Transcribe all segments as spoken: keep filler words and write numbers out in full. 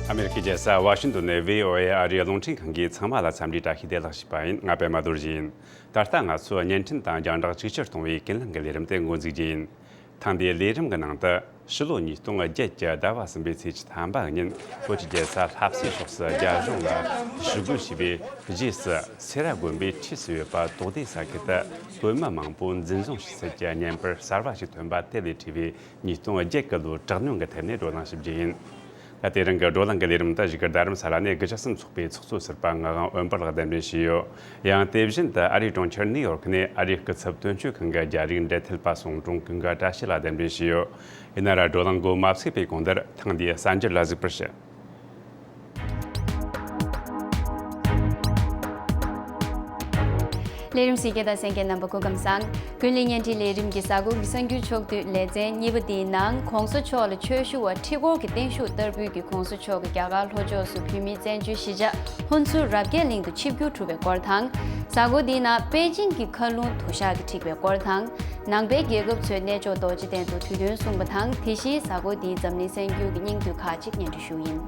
ཨ་མེ་རི་ཀའི་རྒྱལ་ས་ཝ་ཤིང་ཏོན་ནས་བྷི་ཨོ་ཨེ་ཨ་རིའི་རླུང་འཕྲིན་ཁང་གིས་ཚང་མ་ལ་འཚམས་འདྲིའི་བཀྲ་ཤིས་བདེ་ལེགས་ཞུས་པ་ཡིན། ང་པད་མ་རྡོ་རྗེ་ཡིན། ད་ལྟ་ང་ཚོས་བརྙན་འཕྲིན་དང་རྒྱང་བསྒྲགས་ཅིག་ཆར་གཏོང་བའི་ཀུན་གླེང་གི་ལས་རིམ་དེ་འགོ་འཛུགས་རྒྱུ་ཡིན། ཐེངས་འདིའི་ལས་རིམ་གྱི་ནང་དུ། ཕྱི་ལོ་ཉིས་སྟོང་བརྒྱད་ཀྱི་ཟླ་བ་གསུམ་པའི་ཚེས་བཅུ་ཐམ་པ་ཉིན་བོད་ཀྱི་རྒྱལ་ས་ལྷ་སའི་ཕྱོགས་སུ་རྒྱ་གཞུང་ལ་ཞི་རྒོལ་བྱས་པའི་རྗེས་སུ། སེ་ར་དགོན་པའི་འཁྲིས་སུ་ཡོད་པ་དོག་སྡེ་ས་ཁུལ་དུ་བོད་མི་མང་པོ་འཛིན་བཟུང་བྱེད་སྲིད་ཀྱི་བརྙན་པར་གསར་བ་ཞིག་ཐོན་པ་དེ་ལས་བྲིས་པའི་ཉིས་སྟོང་བརྒྱད་ཀྱི་ལོའི་དྲག་གནོན་གྱི་ཐད་ནས་བགྲོ་གླེང་ཞིབ་རྒྱུ་ཡིན། ད་དེ་རིང་གི་བགྲོ་གླེང་གི་ལས་རིམ་དུ་བཞུགས་སྒར་རྡ་རམ་ས་ལ་ནས་དགུ་བཅུ་གསུམ་ཚོགས་པའི་ཚོགས་གཙོ་ཟུར་པ་ངག་དབང་དབོན་པ་ལགས་གདན་འདྲེན་ཞུས་ཡོད། ཡང་དེ་བཞིན་དུ་ཨ་རིའི་གྲོང་ཁྱེར་ནིའུ་ཡོག་ནས་ཨ་རིའི་སྐུ་ཚབ་དོན་གཅོད་ཁང་གི་རྒྱ་རིགས་འབྲེལ་མཐུད་པ་ཟུང་དྲུང་ཀུན་དགའ་བཀྲ་ཤིས་ལགས་གདན་འདྲེན་ཞུས་ཡོད། ཡིན་ན་ར་བགྲོ་གླེང་འགོ་མ་ཚུགས་པའི་གོང་དུ་ཐེངས་འདིའི་གསར་འགྱུར་ལ་གཟིགས་པར་ཞུ། ལས་རིམ་གཟིགས་མཁན་དང་གསན་མཁན་རྣམ་པ་སྐུ་ཁམས་བཟང་། ཀུན་གླེང་བརྙན་འཕྲིན་ལས་རིམ་གྱི་གཟའ་འཁོར་གྱི་གསར་འགྱུར་ཕྱོགས་བསྡུས་ལེ་ཚན་གཉིས་པ་འདིའི་ནང་གོང་ས་མཆོག་ལ་ཆོས་ཞུ་བ་ཁྲི་སྐོར་གྱི་བརྟན་བཞུགས་བསྟར་འབུལ་གྱིས་གོང་ས་མཆོག་གི་རྒྱ་གར་ལྷོ་ཕྱོགས་སུ་བོད་མིའི་བཙན་བྱོལ་གཞིས་ཆགས་ཧུན་སུར་རབ་རྒྱས་གླིང་དུ་ཆིབས་བསྒྱུར་གྲུབ་པའི་སྐོར་དང་། གཟའ་འཁོར་འདིའི་ནང་པེ་ཅིང་གི་མཁའ་རླུང་དུ་ཞག་གིས་འཁྲིགས་པའི་སྐོར་དང་། ནང་པའི་རྒྱལ་ཁབ་ཚོའི་གནས་མཆོག་རྡོ་རྗེ་གདན་དུ་དུས་སྟོན་གསུངས་པ་དང་། དེ་བཞིན་གཟའ་འཁོར་འདིའི་འཛམ་གླིང་གསར་འགྱུར་གྱི་སྙིང་བསྡུས་ཁག་ཅིག་སྙན་སྒྲོན་ཞུ་ཡིན།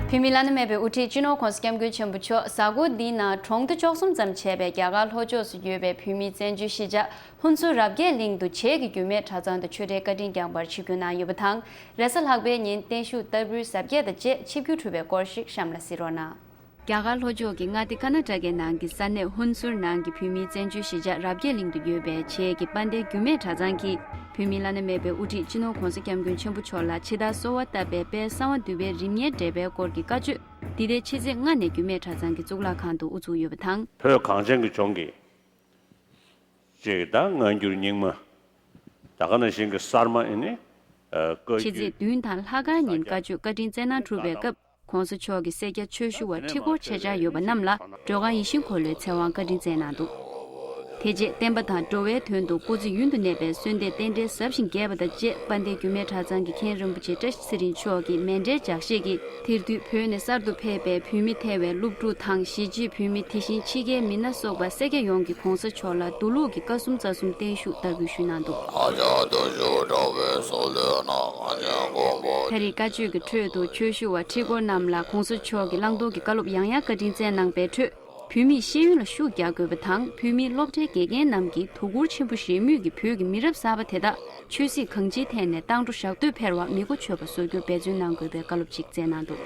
བོད་མིའི་བླ་ན་མེད་པའི་དབུ་ཁྲིད་སྤྱི་ནོར་༧གོང་ས་༧སྐྱབས་མགོན་ཆེན་པོ་མཆོག་གཟའ་འཁོར་འདིའི་ནང་གྲོང་སྡེ་བཅུ་གསུམ་ཙམ་བྱས་པའི་རྒྱ་གར་ལྷོ་ཕྱོགས་སུ་ཡོད་པའི་བོད་མིའི་བཙན་བྱོལ་གཞིས་ཆགས་ཧུན་སུར་རབ་རྒྱས་གླིང་དུ་བྱེས་ཀྱི་རྒྱུད་སྨད་གྲྭ་ཚང་དུ་ཆོས་འབྲེལ་བཀའ་དྲིན་བསྐྱངས་པར་ཆིབས་བསྒྱུར་གནང་ཡོད་པ་དང་། རེས་གཟའ་ལྷག་པའི་ཉིན་བརྟན་བཞུགས་བསྟར་འབུལ་གཟབ་རྒྱས་དང་བཅས་ཆིབས་བསྒྱུར་གྲུབ་པའི་སྐོར་ཞིག་གཤམ་ལ་གཟིགས་རོགས་གནང་། རྒྱ་གར་ལྷོ་ཕྱོགས་ཀྱི་མངའ་སྡེ་ཀར་ན་ཊ་ཀའི་ནང་གི་ས་གནས་ཧུན་སུར་ནང་གི་བོད་མིའི་བཙན་བྱོལ་གཞིས་ཆགས་རབ་རྒྱས་གླིང་དུ་ཡོད་པའི་བྱེས་ཀྱི་དཔལ་ལྡན་རྒྱུད་སྨད་གྲྭ་ཚང་གིས་བོད་མིའི་བླ་ན་མེད་པའི་དབུ་ཁྲིད་སྤྱི་ནོར་༧གོང་ས་༧སྐྱབས་མགོན་ཆེན་པོ་མཆོག་ལ་ཕྱི་ཟླ་སོ་པ་བཏབ་པའི་དཔལ་གསང་བ་འདུས་པའི་རིམ་ལྔའི་འགྲེལ་པའི་སྐོར་གྱི་བཀའ་ཆོས་འདི་ཟླའི་ཕྱི་ཚེས་ལྔ་ནས་རྒྱུད་སྨད་གྲྭ་ཚང་གི་གཙུག་ལག་ཁང་དུ་དབུ་བཙུགས་ཡོད་པ་དང་། བོད་གངས་ཅན་གྱི་ལྗོངས་ཀྱི་ཅིག་ད་སྔ་འགྱུར་རྙིང་མ། ད་ག་ནང་བཞིན་གྱི་གསར་མ་ཨེ་ནི། ཨ་བཀའ་ཕྱི་ཚེས་བརྒྱུད་བདུན་དང་ལྷག་དཀར་ཉིན་བཀའ་ཆོས་བཀའ་དྲིན་སྩལ་གནང་གྲུབ་པའི་སྐབས། གོང་ས་མཆོག་གི་སེར་སྐྱ་ཆོས་ཞུ་བ་ཁྲི་སྐོར་ཆེད་བཅར་ཡོད་པ་རྣམས་ལ་སྒྲོལ་དཀར་ཡིད་བཞིན་འཁོར་ལོའི་ཚེ་དབང་བཀའ་དྲིན་སྩལ་གནང་འདུག་དེ་རྗེས་བསྟན་པ་དང་འགྲོ་བའི་དོན་དུ་སྐུ་ཚེ་ཡུན་དུ་གནས་པའི་གསོལ་འདེབས་རྟེན་འབྲེལ་ཟབ་ཞིང་རྒྱས་པ་དང་བཅས་དཔལ་ལྡན་རྒྱུད་སྨད་གྲྭ་ཚང་གི་མཁན་རིན་པོ་ཆེ་བཀྲ་ཤིས་ཚེ་རིང་མཆོག་གི་མཎྜལ་ལྗགས་བཤད་ཀྱིས། དེར་འདུས་བོད་ནས་གསར་དུ་ཕེབས་པའི་བོད་མི་ཐེ་བའི་སློབ་ཕྲུག་དང་གཞིས་བྱེས་བོད་མི་དེ་བཞིན་ཕྱི་རྒྱལ་མི་སྣ་སོགས་པ་སེར་སྐྱ་ཡོངས་ཀྱིས་གོང་ས་མཆོག་ལ་མདོ་ལུགས་ཀྱི་བཀའ་གསུམ་རྩ་གསུམ་བརྟན་བཞུགས་བསྟར་འབུལ་ཞུས་གནང་འདུག་ད་རེས་བཀའ་ཆོས་ཀྱི་ཁྲོད་དུ་ཆོས་ཞུ་བ་ཁྲི་སྐོར་རྣམས་ལ་གོང་ས་མཆོག་གི་བླང་དོར་གྱི་བཀའ་སློབ་ཡང་ཡང་བཀའ་དྲིན་སྩལ་གནང་པའི་ཁྲོད། བོད་མིས་ཤེས་ཡོན་ལ་ཤུགས་རྒྱག་དགོས་པ་དང་། བོད་མིའི་སློབ་གྲྭའི་དགེ་རྒན་རྣམས་ཀྱིས་དོ་ཁུར་ཆེན་པོ་བཞེས་མུས་ཀྱི་བོད་ཀྱི་མི་རབས་གསར་པ་དེ་དག་ཆོས་སྲིད་གང་ཅིའི་ཐད་ནས་བཏང་འགྲོ་བཞག་འདོད་འཕེར་བ་མི་གོ་ཆོད་པ་བཟོ་རྒྱུར་འབད་བརྩོན་གནང་དགོས་པའི་བཀའ་སློབ་ཅིག་སྩལ་གནང་འདུག་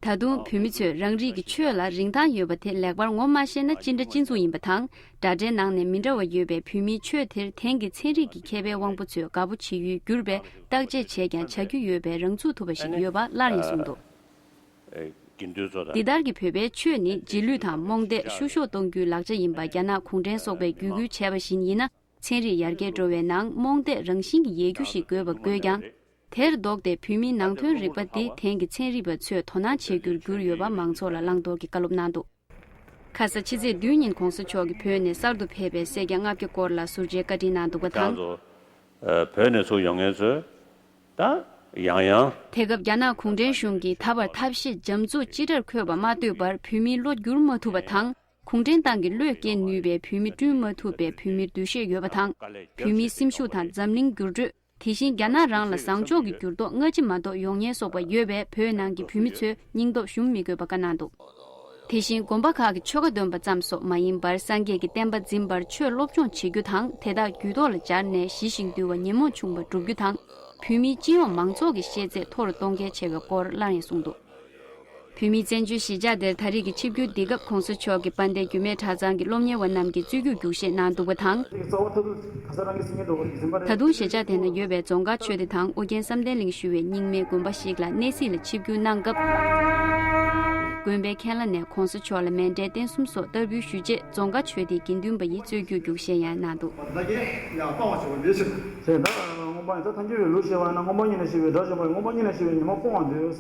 ད་དུང་བོད་མི་ཚོས་རང་རིགས་ཀྱི་ཆོས་ལ་རིན་ཐང་ཡོད་པ་དེ་ལེགས་པར་ངོ་མ་ཤེས་ན་ཅི་འདྲ་ཅི་མཚུངས་ཡིན་པ་དང་། དྲ་སྦྲེལ་ནང་ནས་མི་འདྲ་བ་ཡོད་པའི་བོད་མིའི་ཆོས་དེར་དེང་གི་ཚན་རིག་གི་མཁས་པའི་དབང་པོ་ཚོས་དགའ་པོ་བྱེད་ཡུལ་གྱུར་པའི་བརྟག་དཔྱད་བྱས་ཀྱང་བྱ་རྒྱུ་ཡོད་པའི་རང་ཚུགས་ཐུབ་པ་ཞིག་ཡོད་པ་སླར་ཡང་གསུངས་འདུག་འདི་ལྟར་གྱི་བོད་པའི་ཆོས་ནི་རྗེས་ལུས་དང་རྨོངས་དད་བཤུ་གཞོག་གཏོང་རྒྱུའི་ལག་ཆ་ཡིན་པ་རྒྱ་ནག་གུང་ཁྲན་སོགས་པས་བརྒྱུད་སྐུལ་བྱས་པ་བཞིན་ཡིན་ན། ཚན་རིག་ཡར་རྒྱས་འགྲོ་བའི་ནང་རྨོངས་དད་རང་བཞིན་གྱིས་ཡལ་རྒྱུ་ཞིག་དགོས་པ་དགོས་ཀྱང་། དེར་ལྡོག་སྟེ་བོད་མིའི་ནང་དོན་རིག་པ་འདི་དེང་གི་ཚན་རིག་པ་ཚོས་དོ་སྣང་བྱེད་རྒྱུར་གྱུར་ཡོད་པ་མང་ཚོགས་ལ་བླང་དོར་གྱི་བཀའ་སློབ་གནང་འདུག་ཁ་ས་ཕྱི་ཚེས་བདུན་ཉིན་གོང་ས་མཆོག་གིས་བོད་ནས་གསར་དུ་ཕེབས་པའི་སེར་སྐྱ་ལྔ་བརྒྱ་སྐོར་ལ་ཟུར་མཇལ་བཀའ་དྲིན་གནང་འདུག་པ་དང་། ང་ཚོ་ཨ་བོད་ནས་ཚུར་ཡོང་མཁན་ཚོས་ད་ཡང་ཡང་། དེ་སྐབས་རྒྱ་ནག་གུང་ཁྲན་གཞུང་གིས་ད་བར་ཐབས་ཤེས་རྒྱ་མཚོ་སྤྱི་དགྲར་འཁོད་པ་མ་ལྟོས་པར་བོད་མིའི་བློ་བསྒྱུར་མ་ཐུབ་པ་དང་། གུང་ཁྲན་ཏང་གི་བློས་བཀལ་ནུས་པའི་བོད་མི་བསྐྲུན་མ་ཐུབ་པའི་བོད་མིར་འདུ་ཤེས་ཡོད་པ་དང་། བོད་མིའི་སེམས་ཤུགས་དང་འཛམ་གླིང་འགྱུར་འགྲོས། དེ་བཞིན་རྒྱ་ནག་རང་ལ་བཟང་ཕྱོགས་ཀྱི་འགྱུར་ལྡོག་སྔ་ཕྱི་མ་གཏོགས་ཡོང་ཉེན་སོགས་པ་ཡོད་པས་བོད་ནང་གི་བོད་མི་ཚོས་སྙིང་སྟོབས་ཞུམ་མི་དགོས་པ་བཀའ་གནང་འདུག་དེ་བཞིན་དགོན་པ་ཁག་གི་ཆོ་ག་འདོན་པ་ཙམ་སོགས་མ་ཡིན་པར་སངས་རྒྱས་ཀྱི་བསྟན་པ་འཛིན་པར་ཆོས་སློབ་སྦྱོང་བྱེད་རྒྱུ་དང་དེ་དག་རྒྱུད་ཐོག་ལ་སྦྱར་ནས་ཞི་ཞིང་དུལ་བ་ཉོན་མོངས་ཆུང་བ་བསྒྲུབ་རྒྱུ་དང་། བོད་མིའི་སྤྱི་ཡོངས་མང་ཚོགས་ཀྱི་ཤེས་ཚད་མཐོ་རུ་གཏོང་གལ་ཆེ་བའི་སྐོར་སླར་ཡང་གསུངས་འདུག་བོད་མིའི་བཙན་བྱོལ་གཞིས་ཆགས་དེར་ད་རེས་ཀྱི་ཆིབས་བསྒྱུར་འདི་སྐབས་གོང་ས་མཆོག་གིས་དཔལ་ལྡན་རྒྱུད་སྨད་གྲྭ་ཚང་གི་སློབ་གཉེར་བ་རྣམས་ཀྱིས་རྩོད་རྒྱུགས་རྒྱུགས་བཞེས་གནང་འདུག་པ་དང་། ད་དུང་གཞིས་ཆགས་དེ་ན་ཡོད་པའི་རྫོང་དཀར་ཆོས་སྡེ་དང་ཨོ་རྒྱན་བསམ་གཏན་གླིང་ཞུ་བའི་རྙིང་མའི་དགོན་པ་ཞིག་ལ་གནས་གཟིགས་ལ་ཆིབས་བསྒྱུར་གནང་སྐབས། དགོན་པའི་མཁན་བླ་ནས་གོང་ས་མཆོག་ལ་མཎྜལ་རྟེན་གསུམ་སོགས་བསྟར་འབུལ་ཞུས་རྗེས་རྫོང་དཀར་ཆོས་སྡེའི་དགེ་འདུན་པ་ཡིས་རྩོད་རྒྱུགས་རྒྱུགས་བཞེས་ཡང་གནང་འདུག་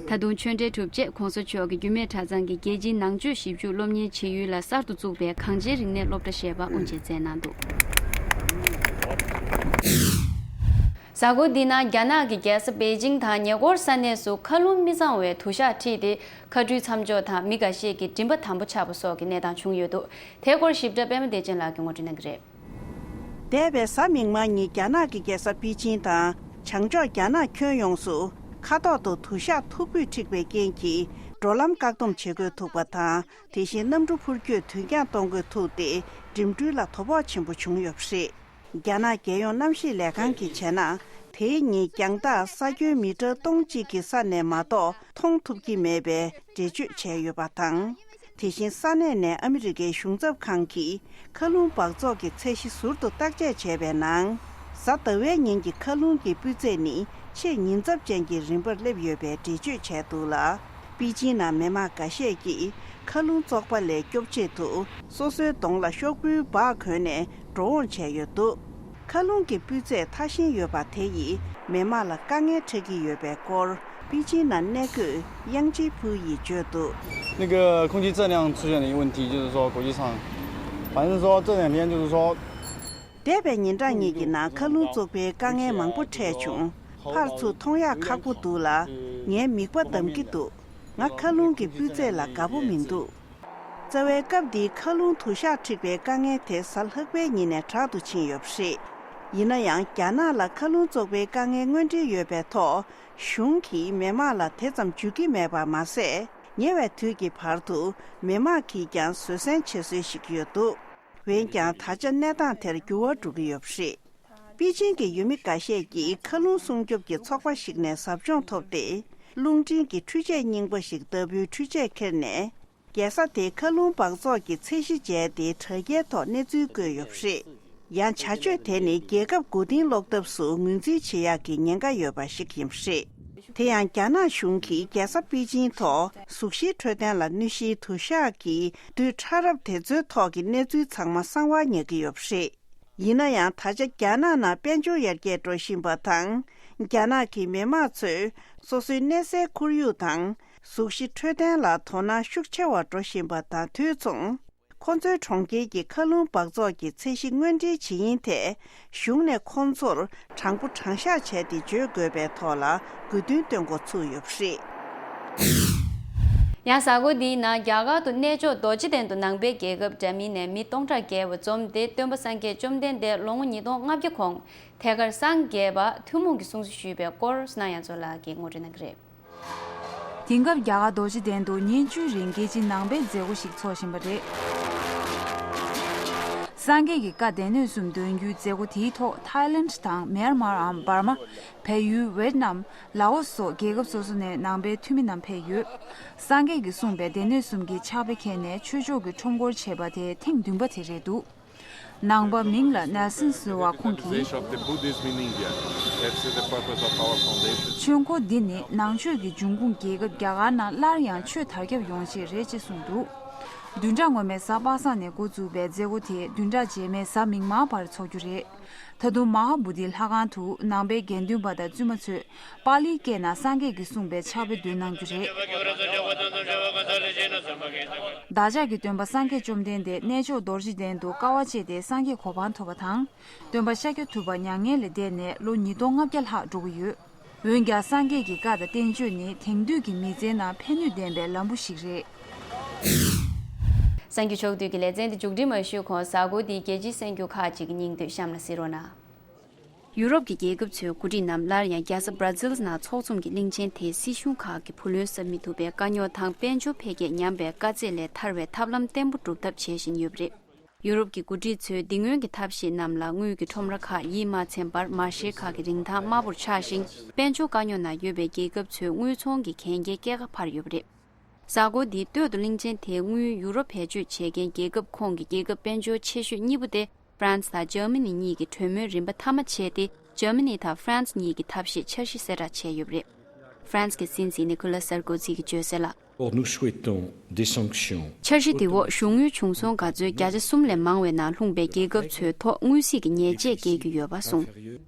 ད་དུང་ཆོས་འབྲེལ་གྲུབ་རྗེས་གོང་ས་མཆོག་གི་རྒྱུད་སྨད་གྲྭ་ཚང་གི་སློབ་གཉེར་བྱེད་ཡུལ་ལ་གསར་དུ་བཙུགས་པའི་གངས་ཅན་རིག་གནས་སློབ་གྲྭ་ཞེས་པ་དབུ་འབྱེད་སྩལ་གནང་འདུག་གཟའ་འཁོར་འདིའི་ནང་རྒྱ་ནག་གི་རྒྱལ་ས་པེ་ཅིང་དང་ཉེ་འཁོར་ས་གནས་སུ་མཁའ་རླུང་མི་གཙང་བའི་དུ་ཞག་འཁྲིགས་ཏེ་མཁའ་འགྲུལ་མཚམས་འཇོག་དང་མི་འགའ་ཤས་ཀྱི་མགྲིན་པ་དམ་པོ་ཆག་པ་སོགས་ཀྱི་གནས་སྟངས་བྱུང་ཡོད་འདུག་དེའི་སྐོར་ཞིབ་ཕྲ་པད་མ་བདེ་ཆེན་ལགས་ཀྱིས་ངོ་སྤྲོད་གནང་གི་རེད། འདས་པའི་གཟའ་མིག་དམར་ཉིན་རྒྱ་ནག་གི་རྒྱལ་ས་པེ་ཅིང་དང་བྱང་ཕྱོགས་རྒྱ་ནག་ཁྱོན་ཡོངས་སུ་མཁའ་ཐོག་ཏུ་དུ་ཞག་མཐུག་པོས་འཁྲིགས་པའི་རྐྱེན་གྱིས་འགྲོ་ལམ་བཀག་སྡོམ་བྱེད་དགོས་ཐུག་པ་དང་། དེ་བཞིན་གནམ་གྲུ་འཕུར་སྐྱོད་དུས་འགྱངས་གཏོང་དགོས་ཐུག་སྟེ་འགྲིམ་འགྲུལ་ལ་དོ་ཕོག་ཆེན་པོ་བྱུང་ཡོད་པ་རེད། རྒྱ་ནག་རྒྱལ་ཡོངས་གནམ་གཤིས་ལས་ཁང་གིས་བྱས་ན། དེའི་ཉིན་རྒྱང་ཐག་ས་ཁྱོན་མི་ཊར་སྟོང་གཅིག་གི་ས་ནས་མ་གཏོགས་མཐོང་ཐུབ་ཀྱི་མེད་པའི་འགྲེལ་བརྗོད་བྱས་ཡོད་པ་དང་། དེ་བཞིན་ས་གནས་ནས་ཨ་མི་རི་ཀའི་གཞུང་ཚབ་ཁང་གིས་མཁའ་རླུང་འབག་བཙོག་གི་ཚད་གཞི་ཟུར་དུ་བརྟག་དཔྱད་བྱས་པའི་ནང་། གཟའ་ཟླ་བའི་ཉིན་གྱི་མཁའ་རླུང་གི་སྤུས་ཚད་ནི་ཆེས་ཉེན་ཚབས་ཅན་གྱི་རིམ་པར་སླེབས་ཡོད་པའི་འགྲེལ་བརྗོད་བྱས་འདུག་ལ། པེ་ཅིང་ནང་མི་མང་འགའ་ཤས་ཀྱིས་མཁའ་རླུང་བཙོག་པ་ལས་སྐྱོབ་ཆེད་དུ་སོ་སོའི་གདོང་ལ་ཤོག་བུའི་སྦག་གོན་ནས་འགྲོ་འོང་བྱས་ཡོད་འདུག་མཁའ་རླུང་གི་སྤུས་ཚད་ཐ་ཞན་ཡོད་པ་དེ་ཡིས་མི་མང་ལ་དཀའ་ངལ་འཕྲད་ཀྱི་ཡོད་པའི་སྐོར་པེ་ཅིང་ནང་གནས་འཁོད་དབྱང་ཅི་ཕུའུ་ཡིས་བརྗོད་འདུག 那个空气质量出现了一个问题，就是说国际上，反正说这两天就是说 འདས་པའི་ཉིན་གྲངས་གཉིས་ཀྱི་ནང་མཁའ་རླུང་བཙོག་པའི་དཀའ་ངལ་མང་པོ་འཕྲད་བྱུང་། ཕར་ཚུར་མཐོང་ཡག་ཁག་པོ་འདུག་ལ། ངའི་མིད་པ་འདམ་གྱི་འདུག་ང་མཁའ་རླུང་གི་སྤུས་ཚད་ལ་དགའ་པོ་མི་འདུག་རྩ་བའི་སྐབས་འདིའི་མཁའ་རླུང་དུ་ཞག་འཁྲིགས་པའི་དཀའ་ངལ་དེ་གཟའ་ལྷག་པའི་ཉིན་ནས་དྲག་ཏུ་ཕྱིན་ཡོད་པ་རེད། ཡིན་ན་ཡང་རྒྱ་ནག་ལ་མཁའ་རླུང་བཙོག་པའི་དཀའ་ངལ་དངོས་འབྲེལ་ཡོད་པའི་ཐོག་གཞུང་གིས་མི་མང་ལ་དེ་ཙམ་འཇུག་གི་མེད་པ་མ་ཟད། ཉེ་བའི་དུས་ཀྱི་བར་དུ་མི་མང་གིས་ཀྱང་བཟོད་བསྲན་བྱེད་སྲོལ་ཞིག་ཡོད་འདུག་འོན་ཀྱང་ད་ཆ་གནས་སྟངས་དེར་འགྱུར་བ་འགྲོ་གི་ཡོད་པ་རེད། པེ་ཅིང་གི་ཡུལ་མི་འགའ་ཤས་ཀྱིས་མཁའ་རླུང་སྲུང་སྐྱོབ་ཀྱི་ཚོགས་པ་ཞིག་ནས་ཟབ་སྦྱོང་ཐོབ་སྟེ། རླུང་འཕྲིན་གྱི་འཕྲུལ་ཆས་རྙིང་པ་ཞིག་ལྟ་བུའི་འཕྲུལ་ཆས་ཁྱེར་ནས། རྒྱལ་ས་དེའི་མཁའ་རླུང་འབག་བཙོག་གི་ཚད་གཞི་བྱས་ཏེ་དྲ་རྒྱའི་ཐོག་གནས་ཚུལ་བཀོད་ཡོད་པ་རེད། ཡང་བྱ་སྤྱོད་དེ་ནི་རྒྱལ་ཁབ་མགོ་རྟིང་སློག་ཐབས་སུ་ངོས་འཛིན་བྱེད་ཡག་གི་ཉེན་ཁ་ཡོད་པ་ཞིག་ཡིན་པ་རེད། དེ་ཡང་རྒྱ་ནག་གཞུང་གིས་རྒྱལ་ས་པེ་ཅིང་ཐོག་གཟུགས་གཞིའི་འཕྲོད་བསྟེན་ལ་གནོད་གཞིའི་དུ་ཞག་གི་རྡུལ་ཕྲ་རབ་དེ་ཚོའི་ཐོག་གི་གནས་ཚུལ་ཚང་མ་གསང་བ་ཉར་གྱི་ཡོད་པ་རེད། ཡིན་ན་ཡང་ད་ཆ་རྒྱ་ནག་ནང་དཔལ་འབྱོར་ཡར་རྒྱས་འགྲོ་བཞིན་པ་དང་། རྒྱ་ནག་གི་མི་དམངས་ཚོས་སོ་སོའི་གནས་སའི་ཁོར་ཡུག་དང་། གཟུགས་གཞི་འཕྲོད་བསྟེན་ལ་དོ་སྣང་ཤུགས་ཆེ་བ་འགྲོ་བཞིན་པ་དང་དུས་མཚུངས། ཁོ་ཚོའི་གྲོང་ཁྱེར་གྱི་མཁའ་རླུང་འབག་བཙོག་གི་ཚད་གཞི་དངོས་འབྲེལ་བྱེད་ཡུན་ཐད། གཞུང་ནས་ཁོང་ཚོར་དྲང་པོ་དྲང་བཞག་བྱས་ཏེ་བརྗོད་དགོས་པའི་ཐོག་ལ་དགོས་འདུན་བཏོན་འགོ་ཚུགས་ཡོད་པ་རེད། ཡང་གཟའ་འཁོར་འདིའི་ནང་རྒྱ་གར་དུ་གནས་མཆོག་རྡོ་རྗེ་གདན་དུ་ནང་པའི་རྒྱལ་ཁབ་འདྲ་མིན་ནས་མི་སྟོང་ཕྲག་བརྒལ་བ་འཛོམས་ཏེ། སྟོན་པ་སངས་རྒྱས་བཅོམ་ལྡན་འདས་ལོ་ངོ་ཉིས་སྟོང་ལྔ་བརྒྱ་གོང་ཐད་ཀར་སངས་རྒྱས་པ་ཐུན་མོང་གི་གསུང་གཞི་ཞུས་པའི་སྐོར་སྣང་ཡང་ཚོ་ལགས་ཀྱིས་ངོ་སྤྲོད་གནང་གི་རེད། དེང་སྐབས་རྒྱ་གར་རྡོ་རྗེ་གདན་དུ་ཉིན་བཅུའི་རིང་རྒྱལ་སྤྱིའི་ནང་པའི་མཛད་སྒོ་ཞིག་འཚོགས་བཞིན་པ་རེད། སངས་རྒྱས་ཀྱི་བཀའ་སྡེ་སྣོད་གསུམ་འདོན་རྒྱུའི་མཛད་སྒོ་དེའི་ཐོག་ཐའི་ལེནྜ་དང་མེར་མར་འམ་འབར་མ། བལ་ཡུལ། ཝེད་ནམ། ལའོ་སོགས་རྒྱལ་ཁབ་སོ་སོ་ནས་ནང་པའི་འཐུས་མི་རྣམས་ཕེབས་ཡོད། སངས་རྒྱས་ཀྱིས་གསུངས་པའི་སྡེ་སྣོད་གསུམ་གྱི་ཕྱག་དཔེ་འཁྱེར་ནས་ཆོས་ཕྱོགས་ཀྱི་ཁྲོམ་སྐོར་བྱས་པ་དེ་ཐེངས་བདུན་པ་དེ་རེད་འདུག་ནང་པ་མིང་ལ་ནེལ་སན་ཟེར་བ་ཁོང་གིས། Foundation. ཆོས་འཁོར་འདི་ནི་ནང་ཆོས་ཀྱི་འབྱུང་ཁུངས་རྒྱལ་ཁབ་རྒྱ་གར་ནང་སླར་ཡང་ཆོས་དར་ཁྱབ་ཡོང་ཆེད་རེད་ཅེས་གསུངས་འདུག་བདུན་ཕྲག་སྔོན་མའི་གཟའ་པ་སངས་ནས་འགོ་བཙུགས་པའི་མཛད་སྒོ་དེ་བདུན་ཕྲག་རྗེས་མའི་གཟའ་མིག་དམར་བར་འཚོགས་རྒྱུ་རེད། ད་དུང་མ་ཧཱ་བོ་དྷི་ལྷ་ཁང་དུ་ནང་པའི་དགེ་འདུན་པ་དང་བཙུན་མ་ཚོས་པཱ་ལིའི་སྐད་ནང་སངས་རྒྱས་ཀྱིས་གསུངས་པའི་ཕྱག་དཔེ་འདོན་གནང་རྒྱུ་རེད། བདག་ཅག་གི་སྟོན་པ་སངས་རྒྱས་བཅོམ་ལྡན་འདས་གནས་མཆོག་རྡོ་རྗེ་གདན་དུ་དཀའ་བ་སྤྱད་དེ་སངས་རྒྱས་གོ་འཕང་ཐོབ་པ་དང་། སྟོན་པ་ཤཱཀྱ་ཐུབ་པ་མྱ་ངན་ལས་འདས་ནས་ལོ་ཉིས་སྟོང་ལྔ་བརྒྱ་ལྷག་འགྲོ་གི་ཡོད། འོན་ཀྱང་སངས་རྒྱས་ཀྱི་བཀའ་དང་བསྟན་བཅོས་ནི་དེང་དུས་ཀྱི་མི་ཚེའི་ནང་ཕན་ནུས་ལྡན་པའི་ལམ་བུ་ཞིག་རེད། གསར་འགྱུར་ཕྱོགས་བསྡུས་ཀྱི་ལེ་ཚན་འདི་མཇུག་སྒྲིལ་མ་ཞུས་གོང་གཟའ་འཁོར་འདིའི་རྒྱལ་སྤྱིའི་གསར་འགྱུར་ཁག་ཅིག་གི་སྙིང་བསྡུས་གཤམ་ལ་གཟིགས་རོགས་གནང་། ཡུ་རོབ་ཀྱི་རྒྱལ་ཁབ་ཚོའི་འགོ་ཁྲིད་རྣམས་སླར་ཡང་རྒྱལ་ས་བྷར་ཛིལ་ནང་ཚོགས་འཛོམས་ཀྱི་གླིང་ཆེན་དེའི་སྲིད་གཞུང་ཁག་གི་བུ་ལོན་གསབ་མི་ཐུབ་པའི་དཀའ་རྙོག་དང་དཔལ་འབྱོར་འཕེལ་རྒྱས་ཉམས་པའི་དཀའ་ཚེགས་ལས་ཐར་བའི་ཐབས་ལམ་བརྟན་པོ་སྒྲུབ་ཐབས་བྱེད་བཞིན་ཡོད་པ་རེད། ཡུ་རོབ་ཀྱི་འགོ་ཁྲིད་ཚོས་འདི་སྔོན་གྱི་ཐབས་ཤེས་རྣམས་ལ་དངུལ་གྱི་ཁྲོམ་ར་ཁག་ཡིད་མ་ཚིམ་པར་མ་ཧྲེ་ཁག་གི་རིན་ཐང་དམའ་པོར་ཆག་ཞིང་། དཔལ་འབྱོར་དཀའ་རྙོག་ནང་ཡོད་པའི་རྒྱལ་ཁབ་ཚོའི་དངུལ་ཚོང་གི་གན་རྒྱའི་སྐྱེད་ཀ་འཕར་ཡོད་པ་རེད། གཟའ་འཁོར་འདིའི་སྟོད་དུ་གླིང་ཆེན་དེའི་དངུལ་ཡུ་རོ་བེད་སྤྱོད་བྱེད་མཁན་རྒྱལ་ཁབ་ཁོངས་ཀྱི་རྒྱལ་ཁབ་དཔལ་འབྱོར་ཆེ་ཤོས་གཉིས་པོ་སྟེ། ཧྥ་རན་སི་དང་འཇར་མ་ནི་གཉིས་ཀྱིས་གྲོས་མོལ་རིམ་པ་མཐའ་མ་བྱས་ཏེ། འཇར་མ་ནི་དང་ཧྥ་རན་སི་གཉིས་ཀྱིས་ཐབས་ཤེས་འཆར་གཞི་གསལ་བསྒྲགས་བྱས་ཡོད་པ་རེད། ཧྥ་རན་སི་གི་སྲིད་འཛིན་ནི་ཁུ་ལ་སར་ཀོ་ཛི་གིས་བརྗོད་གསལ་ལ། Or nous souhaitons des sanctions. འཆར་གཞི་དེ་འོག་གཞུང་དངུལ་བྱུང་སོང་ག་ཚོད་བརྒྱ་ཆ་གསུམ་ལས་མང་བའི་ནང་ལྷུང་པའི་རྒྱལ་ཁབ་ཚོའི་ཐོག་དངུལ་སྲིད་ཀྱི་ཉེས་ཆད་འགེལ་རྒྱུ་ཡོད་པ་གསུངས།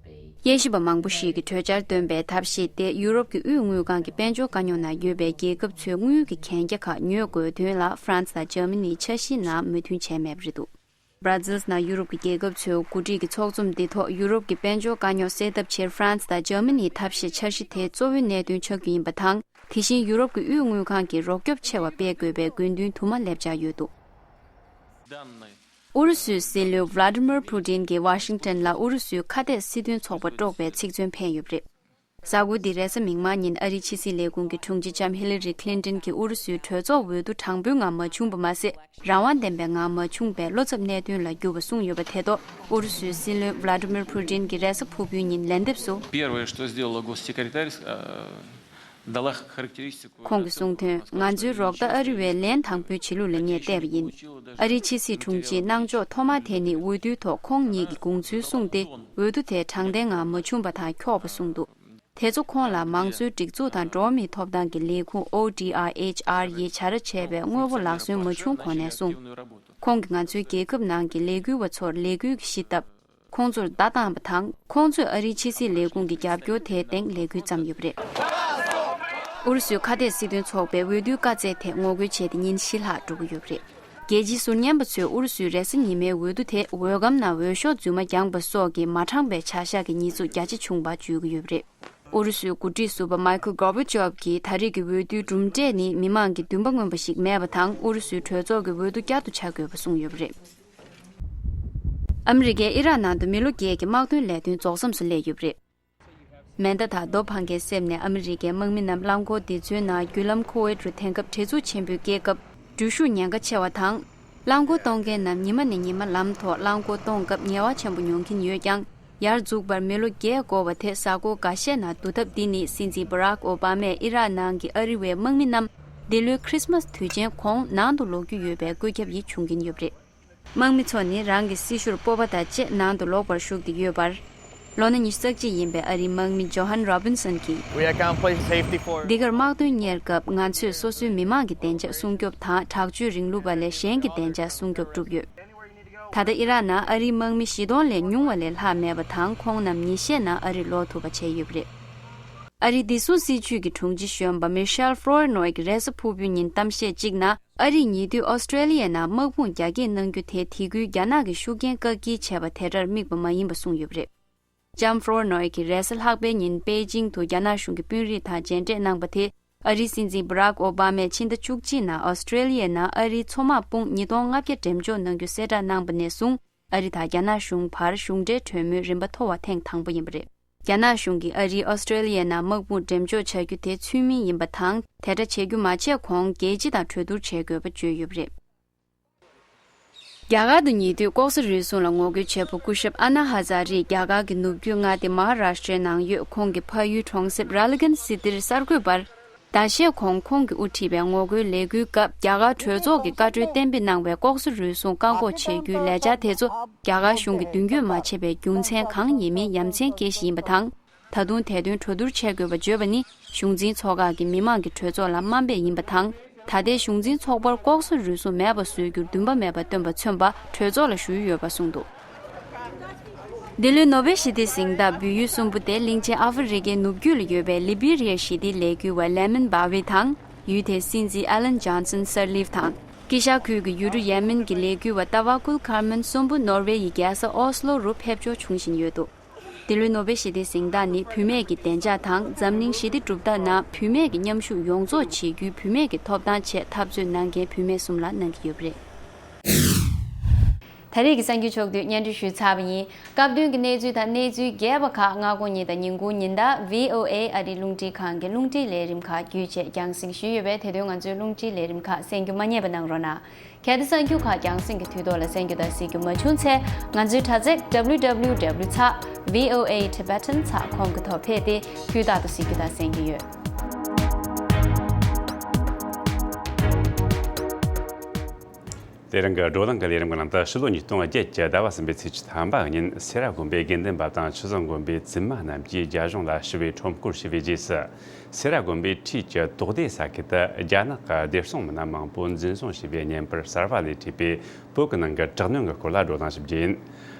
དབྱེ་ཞིབ་པ་མང་པོ་ཞིག་གིས་གྲོས་འཆར་བཏོན་པའི་ཐབས་ཤེས་དེ་ཡུ་རོབ་ཀྱི་དབུས་དངུལ་ཁང་གི་དཔལ་འབྱོར་དཀའ་རྙོག་ནང་ཡོད་པའི་རྒྱལ་ཁབ་ཚོའི་དངུལ་གྱི་གན་རྒྱ་ཁག་ཉོ་དགོས་དོན་ལ་ཧྥ་རན་སི་དང་འཇར་མ་ནིའི་འཆར་གཞིའི་ནང་མོས་མཐུན་བྱས་མེད་པ་རེད་འདུག་བྷར་ཛིལ་ནང་ཡུ་རོབ་ཀྱི་རྒྱལ་ཁབ་ཚོའི་འགོ་ཁྲིད་ཀྱི་ཚོགས་འཛོམས་འདི་ཐོག་ཡུ་རོབ་ཀྱི་དཔལ་འབྱོར་དཀའ་རྙོག་སེལ་ཐབས་ཕྱིར་ཧྥ་རན་སི་དང་འཇར་མ་ནིའི་ཐབས་ཤེས་འཆར་གཞི་དེའི་གཙོ་བོའི་གནད་དོན་ཆགས་རྒྱུ་ཡིན་པ་དང་། དེ་བཞིན་ཡུ་རོབ་ཀྱི་དབུས་དངུལ་ཁང་གིས་རོགས་སྐྱོབ་ཆེ་བ་སྤེལ་དགོས་པའི་དགོས་འདུན་དུ་མ་སླེབས་འཆར་ཡོད་འདུག་ཨུ་རུ་སུའི་སྲིད་བློན་Vladimir Putin་གྱིས་ཝ་ཤིང་ཊོན་ལ་ཨུ་རུ་སུའི་ཁ་གཏད་སྲིད་དོན་ཚོགས་པ་དཀྲོགས་པའི་ཚིག་མཚོན་འཕེན་ཡོད་པ་རེད། གཟའ་འཁོར་འདིའི་རེས་གཟའ་མིག་དམར་ཉིན་ཨ་རིའི་ཕྱི་སྲིད་ལས་ཁུངས་ཀྱི་དྲུང་ཆེ་ལྕམ་Hillary Clinton་གྱིས་ཨུ་རུ་སུའི་གྲོས་ཚོགས་འོས་བསྡུ་དྲང་པོའི་ངང་མ་བྱུང་བ་མ་ཟད། རང་དབང་ལྡན་པའི་ངང་མ་བྱུང་བས་བློ་འཚབ་གནད་དོན་ལ་གྱུར་པ་གསུངས་ཡོད་པ་དེ་ཐོག་ཨུ་རུ་སུའི་སྲིད་བློན་Vladimir Putin་གྱིས་རེས་གཟའ་ཕུར་བུའི་ཉིན་ལན་འདེབས་སུ། Первое, что сделала госсекретарь, э, дала характеристику. ཁོང་གིས་གསུངས་དོན། ང་ཚོའི་རོགས་ཟླ་ཨ་རི་བས་ལན་དང་པོའི་བྱེད་ལུགས་ལ་ངས་བལྟས་པ་ཡིན། ཨ་རིའི་ཕྱི་སྲིད་དྲུང་ཆེའི་གནང་ཕྱོགས་ཐོག་མ་དེ་ནི་འོས་བསྡུའི་ཐོག་ཁོང་ཉིད་ཀྱི་དགོངས་ཚུལ་གསུངས་ཏེ། འོས་བསྡུ་དེ་དྲང་བདེན་ངང་མ་བྱུང་བ་དང་འཁྱོག་པ་གསུངས་འདུག་དེ་ཚོ་ཁོང་ལ་མང་གཙོའི་སྒྲིག་འཛུགས་དང་འགྲོ་བ་མིའི་ཐོབ་ཐང་གི་ལས་ཁུངས་ODIHR་ཡིས་བྱ་ར་བྱས་པའི་དངོས་པོ་ལག་སོན་མ་བྱུང་གོང་ནས་བཟུང་། ཁོང་གིས་ང་ཚོའི་རྒྱལ་ཁབ་ནང་གི་ལས་འགུལ་བ་ཚོར་ལས་འགུལ་གྱི་གཞི་བཏབ། ཁོང་ཚོར་བརྡ་བཏང་བ་དང་། ཁོང་ཚོས་ཨ་རིའི་ཕྱི་སྲིད་ལས་ཁུངས་ཀྱི་རྒྱབ་སྐྱོར་དེའི་སྟེང་ལས་འགུལ་བརྩམས་ཡོད་པ་རེད། ཨུ་རུ་སུའི་ཁ་གཏད་སྲིད་དོན་ཚོགས་པའི་འོས་བསྡུའི་བཀའ་སྩལ་ཐད་ངོ་རྒོལ་བྱས་ཏེ་ཉིན་བཞི་ལྷག་འགྲོ་གི་ཡོད་པ་རེད། རྒྱལ་སྤྱིའི་ཟུར་ཉན་པ་ཚོས་ཨུ་རུ་སུའི་རེས་གཟའ་ཉི་མའི་འོས་བསྡུ་དེ་འོས་སྒམ་ནང་འོས་ཤོག་རྫུན་མ་བརྒྱངས་པ་སོགས་ཀྱི་མ་དྲང་པའི་བྱ་གཞག་གི་ཉེས་འཛུགས་རྒྱ་ཆེ་བྱུང་བ་བརྗོད་ཀྱི་ཡོད་པ་རེད། ཨུ་རུ་སུའི་འགོ་ཁྲིད་ཟུར་པ་Michael Gorbachev་གྱིས་ད་རེས་ཀྱི་འོས་བསྡུའི་གྲུབ་འབྲས་ནི་མི་མང་གི་འདུན་པ་མངོན་པ་ཞིག་མེད་པ་དང་། ཨུ་རུ་སུའི་གྲོས་ཚོགས་ཀྱི་འོས་བསྡུ་བསྐྱར་དུ་བྱ་དགོས་པ་གསུངས་ཡོད་པ་རེད། ཨ་མི་རི་ཀས་ཨི་རག་ནང་དུ་མི་ལོ་བརྒྱད་ཀྱི་དམག་དོན་ལས་དོན་རྫོགས་མཚམས་སུ་སླེབས་ཡོད་པ་རེད། མེ་མདའ་དང་རྡོ་འཕང་མཁན་གསེབ་ནས་ཨ་མི་རི་ཀའི་དམག་མི་རྣམས་རླངས་འཁོར་འདི་ཚོའི་ནང་བརྒྱུད་ལམ་ཁོ་ཝེད་རུ་ཐེངས་སྐབས་བྲེལ་འཚུབ་ཆེན་པོས་སྐྱེལ་སྐབས་འགྲུལ་བཞུད་ཉེན་ཁ་ཆེ་བ་དང་། རླངས་འཁོར་གཏོང་མཁན་རྣམས་ཉི་མ་ནས་ཉི་མ་ལམ་ཐོག་རླངས་འཁོར་གཏོང་སྐབས་ངལ་བ་ཆེན་པོ་མྱོང་གིན་ཡོད་ཀྱང་། ཡར་འཛུགས་པར་མི་ལོ་བརྒྱད་འགོར་བ་དེ་གཟའ་འཁོར་འགའ་ཤས་ནང་བསྡུ་ཐབས་འདི་ནི་སྲིད་འཛིན་Barack Obama་ཨི་རག་ནང་གི་ཨ་རི་བའི་དམག་མི་རྣམས་འདི་ལོའི་Christmas་དུས་ཆེན་གོང་ནང་དུ་ལོག་རྒྱུ་ཡོད་པའི་བཀོད་ཁྱབ་ཡིད་བྱུང་གིན་ཡོད་པ་རེད། དམག་མི་ཚོ་ནི་རང་གི་སྲི་ཞུར་སྤོབས་པ་དང་བཅས་ནང་དུ་ལོག་པར་ཞུགས་ཏེ་ཡོད་པར། ལོ་ན་ཉི་ཤུ་རྩ་གཅིག་ཡིན་པའི་ཨ་རིའི་དམག་མི་Johan Robinson་གྱིས། We are completely safety for འདི་གར་དམག་དོན་གཉེར་སྐབས་ང་ཚོས་སོ་སོའི་མི་མང་གི་བདེ་འཇགས་སྲུང་སྐྱོབ་དང་། དྲག་སྤྱོད་རིང་ལུགས་པ་ལས་གཞན་གྱི་བདེ་འཇགས་སྲུང་སྐྱོབ་བསྒྲུབས་ཡོད། ད་ལྟ་ཨི་རག་ནང་ཨ་རིའི་དམག་མི་བཞི་སྟོང་ལས་ཉུང་བ་ལས་ལྷག་མེད་པ་དང་། ཁོང་རྣམས་ཉིན་ཤས་ནང་ཨ་རིར་ལོག་ཐུབ་པ་བྱས་ཡོད་པ་རེད། ཨ་རིའི་བདེ་སྲུང་སྲིད་ཇུས་ཀྱི་དྲུང་ཆེ་གཞོན་པ་Michelle Flournoy་གྱིས་རེས་གཟའ་ཕུར་བུའི་ཉིན་གཏམ་བཤད་གཅིག་ནང་། ཨ་རིས་ཉེ་དུས་ཨོ་སི་ཀྲེ་ལི་ཡའི་ནང་དམག་དཔུང་རྒྱ་སྐྱེད་གནང་རྒྱུ་དེ་དེ་ཁུལ་རྒྱ་ནག་གི་ཤུགས་རྐྱེན་བཀག་སྐྱིལ་བྱས་པ་དེ་འདྲར་དམིགས་པ་མ་ཡིན་པ་གསུངས་ཡོད་པ་རེད། ལྕམ་Flournoy་གྱིས་རེས་གཟའ་ལྷག་པའི་ཉིན་པེ་ཅིང་དུ་རྒྱ་ནག་གཞུང་གི་དཔོན་རིགས་དང་མཇལ་འཕྲད་གནང་པ་དེ། ཨ་རིའི་སྲིད་འཛིན་Barack Obama་ཕྱི་ཟླ་བཅུ་གཅིག་ནང་ཨོ་སི་ཀྲེ་ལི་ཡའི་ནང་ཨ་རིའི་མཚོ་དམག་དཔུང་ཉིས་སྟོང་ལྔ་བརྒྱ་འགྲེམས་འཇོག་གནང་རྒྱུ་གསལ་བསྒྲགས་གནང་པ་ནས་བཟུང་། ཨ་རི་དང་རྒྱ་ནག་གཞུང་བར་གཞུང་འབྲེལ་གྲོས་མོལ་རིམ་པ་མཐོ་བ་ཐེངས་དང་པོ་ཡིན་པ་རེད། རྒྱ་ནག་གཞུང་གིས་ཨ་རིས་ཨོ་སི་ཀྲེ་ལི་ཡའི་ནང་དམག་དཔུང་འགྲེམས་འཇོག་བྱ་རྒྱུ་དེ་ཚུལ་མིན་ཡིན་པ་དང་། དེ་འདྲ་བྱེད་རྒྱུ་མ་བྱས་གོང་རྒྱལ་སྤྱི་དང་གྲོས་བསྡུར་བྱེད་དགོས་པ་བརྗོད་ཡོད་པ་རེད། རྒྱ་གར་དུ་ཉེ་དུས་ལྐོག་ཟ་རུལ་སུངས་ལ་ངོ་རྒོལ་བྱེད་པོ་སྐུ་ཞབས་ཨ་ན་ཧ་ཛ་རེས་རྒྱ་གར་གྱི་ནུབ་རྒྱུད་མངའ་སྡེ་མ་ཧ་རཱ་ཤ་ཊའི་ནང་ཡོད་ཁོང་གི་ཕ་ཡུལ་གྲོང་གསེབ་ར་ལི་གན་སི་ཏིར་གསར་འགོད་པར། ཟླ་ཤས་གོང་ཁོང་གིས་དབུ་ཁྲིད་པའི་ངོ་རྒོལ་ལས་འགུལ་སྐབས་རྒྱ་གར་གྲོས་ཚོགས་ཀྱི་བཀའ་འཁྲོལ་གཏན་འབེབས་གནང་བའི་ལྐོག་ཟ་རུལ་སུངས་བཀག་འགོག་བྱེད་རྒྱུའི་ལས་འཆར་དེ་ཚོ་རྒྱ་གར་གཞུང་གིས་མདུན་སྐྱོད་མ་བྱས་པའི་རྒྱུ་མཚན་གང་ཡིན་མིན་ཡ་མཚན་སྐྱེལ་གཞི་ཡིན་པ་དང་། ད་དུང་དེ་དོན་གྲོས་བསྡུར་བྱེད་དགོས་པ་བརྗོད་པ་ནི་གཞུང་འཛིན་ཚོགས་ཁག་གིས་མི་མང་གི་གྲོས་ཚོགས་ལ་དམའ་འབེབས་ཡིན་པ་དང་། ད་ལྟའི་གཞུང་འཛིན་ཚོགས་པར་ལྐོག་ཟ་རུལ་སུངས་མེད་པ་བཟོ་རྒྱུར་འདུན་པ་མེད་པ་སྟོན་པ་མཚོན་པ་གྲོས་ཚོགས་ལ་ཞུས་ཡོད་པ་གསུངས་འདུག་འདི་ལོའི་ནོ་བེལ་ཞི་བདེའི་གཟེངས་རྟགས་འབུལ་ཡུལ་གསུམ་པོ་དེ་གླིང་ཆེན་ཨ་ཧྥེ་རི་ཀའི་ནུབ་རྒྱུད་ལ་ཡོད་པའི་ལི་བི་རི་ཡའི་ཞི་བདེའི་ལས་འགུལ་བ་ལེ་མན་བྷ་ཝེ་དང་། ཡུལ་དེའི་སྲིད་འཛིན་ཨ་ལན་ཇོན་སན་སར་ལིབ་དང་། དཀྱིལ་ཤར་ཁུལ་གྱི་ཡུལ་གྲུ་ཡེ་མེན་གྱི་ལས་འགུལ་བ་ཏཱ་ཝ་ཀུལ་ཁར་མན་གསུམ་པོ་ནོར་ཝེ་ཡི་རྒྱལ་ས་ཨོ་སི་ལོ་རུ་ཕེབས་འབྱོར་བྱུང་བཞིན་ཡོད་འདུག་འདི་ལོའི་ནོ་བེལ་ཞི་བདེའི་གཟེངས་རྟགས་ནི་བུད་མེད་ཀྱི་བདེ་འཇགས་དང་འཛམ་གླིང་ཞི་བདེ་སྒྲུབ་ཐབས་ནང་བུད་མེད་ཀྱི་མཉམ་ཞུགས་ཡོངས་རྫོགས་བྱེད་རྒྱུའི་བུད་མེད་ཀྱི་ཐོབ་ཐང་ཆེད་འཐབ་རྩོད་གནང་མཁན་བུད་མེད་གསུམ་ལ་གནང་གི་ཡོད་པ་རེད། ད་རེས་ཀྱི་གསར་འགྱུར་ཕྱོགས་བསྡུས་སྙན་སྒྲོན་ཞུས་ཚར་བ་ཡིན། སྐབས་བསྟུན་གྱི་གནས་ཚུལ་དང་གནས་ཚུལ་རྒྱས་པ་ཁག་སྔ་དགོང་ཉིན་དང་ཉིན་གུང་ཉིན་ལྟར་V O A ཨ་རིའི་རླུང་འཕྲིན་ཁང་གི་རླུང་འཕྲིན་ལས་རིམ་ཁག་བརྒྱུད་བཅས་རྒྱང་སྲིང་ཞུས་ཡོད་པས། དེ་དོན་ང་ཚོའི་རླུང་འཕྲིན་ལས་རིམ་ཁག་གསན་རྒྱུ་མ་བསྙེལ་བ་གནང་རོགས་གནང་། གལ་ཏེ་གསར་འགྱུར་ཁག་རྒྱང་སྲིང་གི་དུས་ཐོག་ལ་གསན་རྒྱུ་དང་གཟིགས་རྒྱུ་མ་བྱུང་ཚེ། ང་ཚོའི་དྲ་ཚིགས་W W W ཚེག་V O A Tibetan ཚེག་ཁོམ་གྱི་ཐོག་ཕེབས་ཏེ་དུས་རྟག་ཏུ་གཟིགས་རྒྱུ་དང་གསན་རྒྱུ་ཡོད། དེ་རིང་གི་བགྲོ་གླེང་གི་ལས་རིམ་གྱི་ནང་དུ་ཕྱི་ལོ་ཉིས་སྟོང་བརྒྱད་ཀྱི་ཟླ་བ་གསུམ་པའི་ཚེས་བཅུ་ཐམ་པ་ཉིན་སེ་ར་དགོན་པའི་དགེ་འདུན་པ་དང་ཆོས་བཟང་དགོན་པའི་བཙུན་མ་རྣམས་ཀྱིས་རྒྱ་གཞུང་ལ་ཞི་བའི་ཁྲོམ་སྐོར་ཞུས་པའི་རྗེས་སུ། སེ་ར་དགོན་པའི་འཁྲིས་ཀྱི་དོག་སྡེ་ས་ཁུལ་དུ་རྒྱ་ནག་གི་བདེ་སྲུང་མི་སྣ་མང་པོ་འཛིན་བཟུང་བྱས་པའི་བརྙན་པར་གསར་བ་ལས་བྲིས་པའི་བོད་ཀྱི་ནང་གི་དྲག་གནོན་གྱི་སྐོར་ལ་བགྲོ་གླེང་ཞིག་བགྱིས་ཡིན།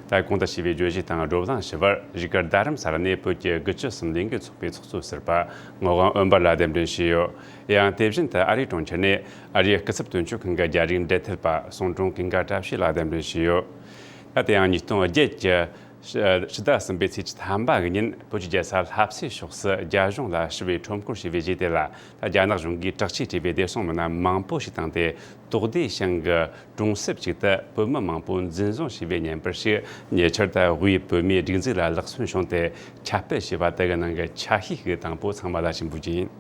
ད་གོང་དུ་ཞུས་པའི་བརྗོད་གཞི་དང་བགྲོ་གླེང་ཞུ་བར་གཞིས་ཀ་རྡ་རམ་ས་ལ་ནས་བོད་ཀྱི་དགུ་བཅུ་གསུམ་ལས་འགུལ་ཚོགས་པའི་ཚོགས་གཙོ་ཟུར་པ་ངག་དབང་འོད་འབར་ལགས་གདན་འདྲེན་ཞུས་ཡོད། ཡང་དེ་བཞིན་དུ་ཨ་རིའི་གྲོང་ཁྱེར་ནས་ཨ་རིའི་སྐུ་ཚབ་དོན་གཅོད་ཁང་གི་རྒྱ་རིགས་འབྲེལ་མཐུད་པ་གསུང་དྲུང་ཀུན་དགའ་བཀྲ་ཤིས་ལགས་གདན་འདྲེན་ཞུས་ཡོད། ད་དེ་ཡང་ཉིས་སྟོང་བརྒྱད་ཀྱི་ ཕྱི་ཟླ་གསུམ་པའི་ཚེས་ཐམ་པ་གི་ཉིན་བོད་ཀྱི་རྒྱལ་ས་ལྷ་སའི་ཕྱོགས་སུ་རྒྱ་གཞུང་ལ་ཞི་བའི་ཁྲོམ་སྐོར་བྱས་པའི་རྗེས་དེ་ལ། རྒྱ་ནག་གཞུང་གིས་དྲག་ཆས་སྤྲས་པའི་བདེ་སྲུང་མི་སྣ་མང་པོ་ཞིག་བཏང་སྟེ། དོག་སྡེ་ཞིང་གི་གྲོང་གསེབ་ཅིག་ཏུ་བོད་མི་མང་པོ་འཛིན་བཟུང་བྱས་པའི་བརྙན་པར་ཞིག་ཉེ་ཆར་དུ་དབུས་བོད་མིའི་སྒྲིག་འཛུགས་ལ་ལག་སོན་བྱུང་སྟེ་ཁྱབ་སྤེལ་བྱས་པ་དེ་གི་ནང་གི་ཆ་ཤས་ཤིག་དང་པོ་ཚང་མ་ལ་ཞིབ་འཇུག་རྒྱུ་ཡིན།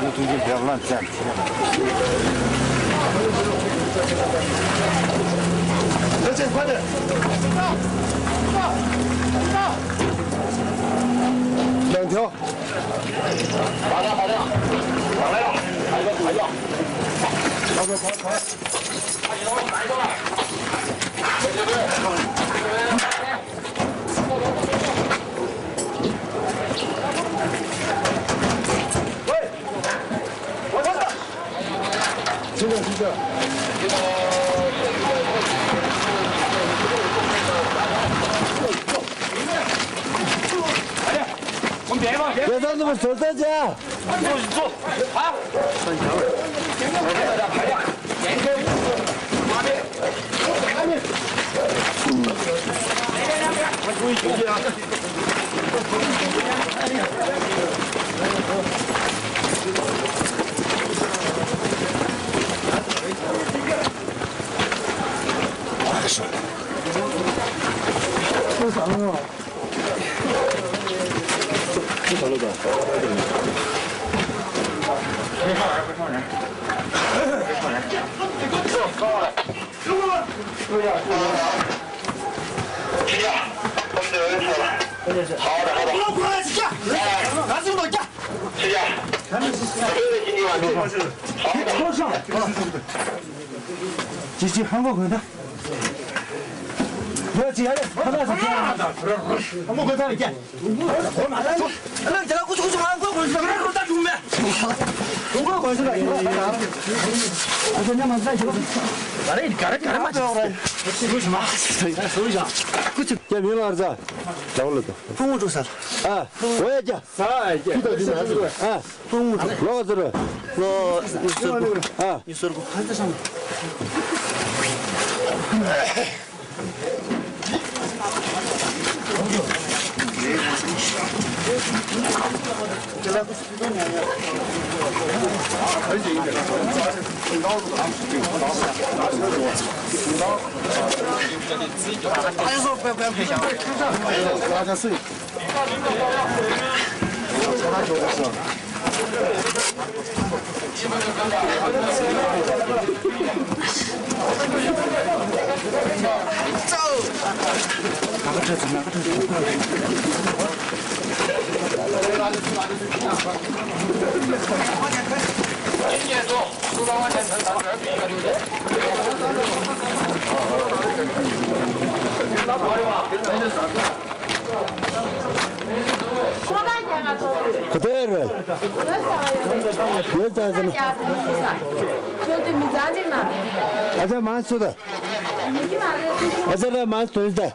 མཐུན་རྐྱེན་བེད་སྤྱོད་བཏང་། ཡང་ཐོ། ག་དེ་རེད། ཡོད་ཙང་ཟེར་ན། ཨ་ཅག་མང་སུ་ད། ཨ་ཅག་ལ་མང་སུ་ད།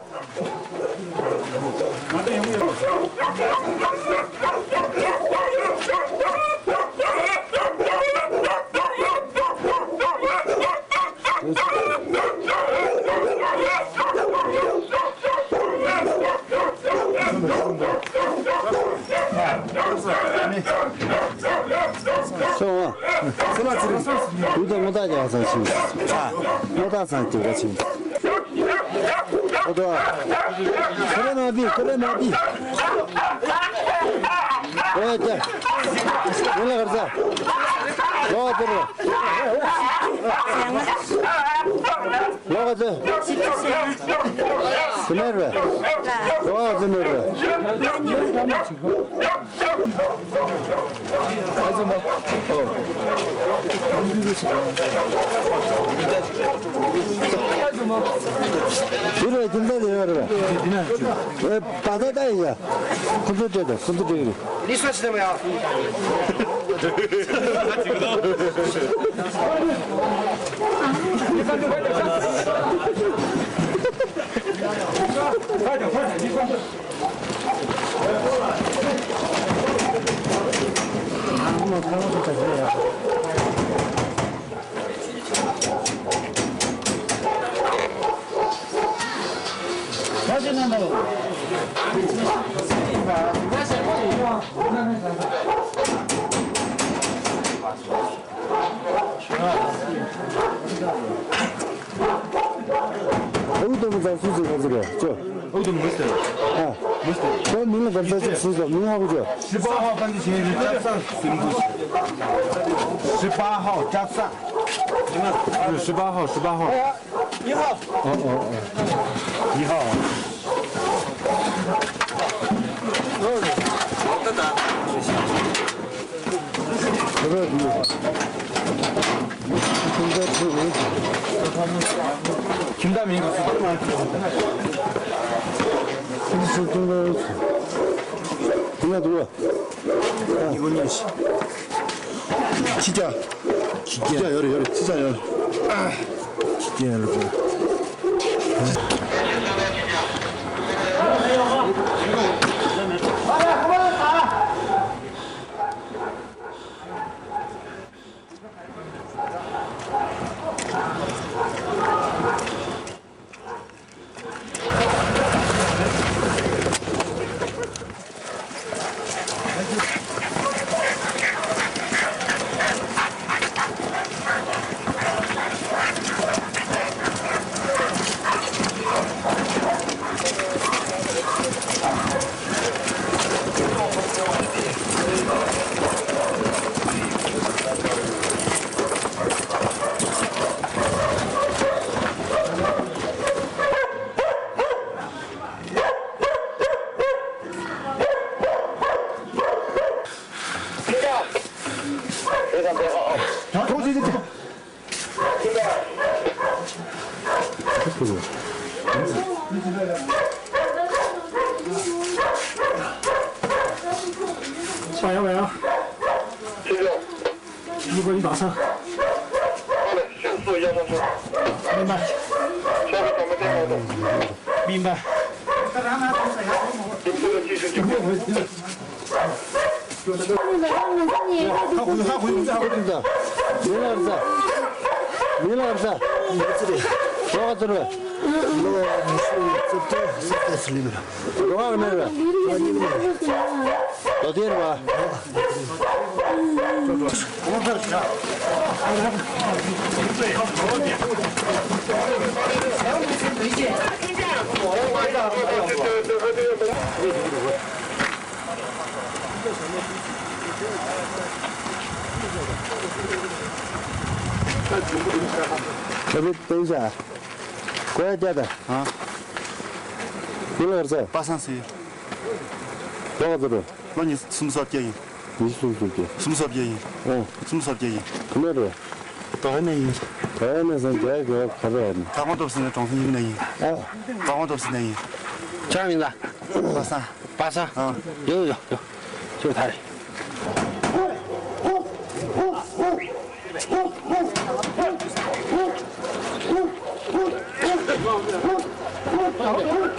སོང་བ། སོང་བ་ཚེ་རིང་། དུས་དང་སྔོ་ཐག་རྒྱག་ཚང་ཕྱིན། ཨ། སྔོ་ཐག་ཚང་རྒྱག་ཕྱིན། ཨོ་ཏོ། ཁོ་རེ་མ་བི་ཁོ་རེ་མ་བི། ཨོ་ཏེ། ཡོང་ལ་གར་ས། ལོ་ཏེ་རེ། ལོ་ག་ཚེ། སི་མེར་བེ། ལོ་ག་ཚེ་མེར་བེ། དེ་རུ་ཁྱིམ་ཚང་དེ་ཡོད་རེད། ཨེ། བ་ད་ད་ཡིན་ཡ། ཁོ་ཚོ་སྤྲད་དང་ཁོ་ཚོ་སྤྲད་ཀྱི་རེད། ལི་སོ་ཆི་དེ་མ་ཡ། ཨུ་དུམ་བུ་ཚང་སུ་ཟིག་ང་ཟིག་རེད་ཅོ། ཨུ་དུམ་བུ་ཟེར། ཨ། ཁོའི་མིང་ལ་ག་རེ་ཟེར་ཅིག་གསུངས་སོང་མིང་ཧ་གོ་ཅོ། 十八号当地行人，加上行动。十八号，加上。十八号，十八号。一号。哦哦哦，一号。 ཁྱིམ་བདག་མིང་ག་ཚོད། ཁྱིམ་བདག་འདུག་བ། ཁྱི་སྐྱག་ཁྱི་སྐྱག་ཡོད་རེད་ཡོད་རེད། ཁྱི་སྐྱག་ཡོད་རེད། ཁྱི་སྐྱག་ཡོད་རེད།如果你打算，明白，明白。མིང་ལ་ར་ས། མིང་ལ་ར་ས། མིང་ལ་ར་ས། མིང་ལ་ར་ས། ལོ་ག་ཚོད་རེད། ལོ་ཉི་ཤུ་རྩ་དྲུག་ཙམ་ལ་ལོ་ག་ནས་རེད། ལོ་གཉིས་ནས། ལོ་དེ་རེད་བ། ཁ་བི་ཏེ་ཤ། ཀོ་ཡ་ཀྱ་ད། ཨ། ཁྱོད་ལ་རྩ། པ་སངས་ཟེར། ལོ་ག་ཚོད་རེད། ལོ་ཉི་སུམ་ཅུ་སོ་བརྒྱད་ཡིན། ཉི་ཤུ་སོ་བརྒྱད། སུམ་ཅུ་སོ་བརྒྱད་ཡིན། ཨོ། སུམ་ཅུ་སོ་བརྒྱད་ཡིན། ག་ནས་རེད། ཏོག་དབྱིབས་ནས་ཡིན། ཏོག་དབྱིབས་ནས་ཟེར་རྒྱ་གི་ག་རེ་ཡིན། ཀ་ཀོང་ཏོག་ཟེར་ནས་གྲོང་གསེབ་ཡིན་ནས་ཡིན། ཨ། ཀ་ཀོང་ཏོག་ཟེར་ནས་ཡིན། ཁྱེད་རང་མིང་ལ། པ་སངས། པ་སངས། ཨ། ཡོ་ཡོ་ཡོ། ཁྱོད་ད་རེད། ཨ་ལ་པ། ཨ་ལ་པ། ཨ་ལ་པ།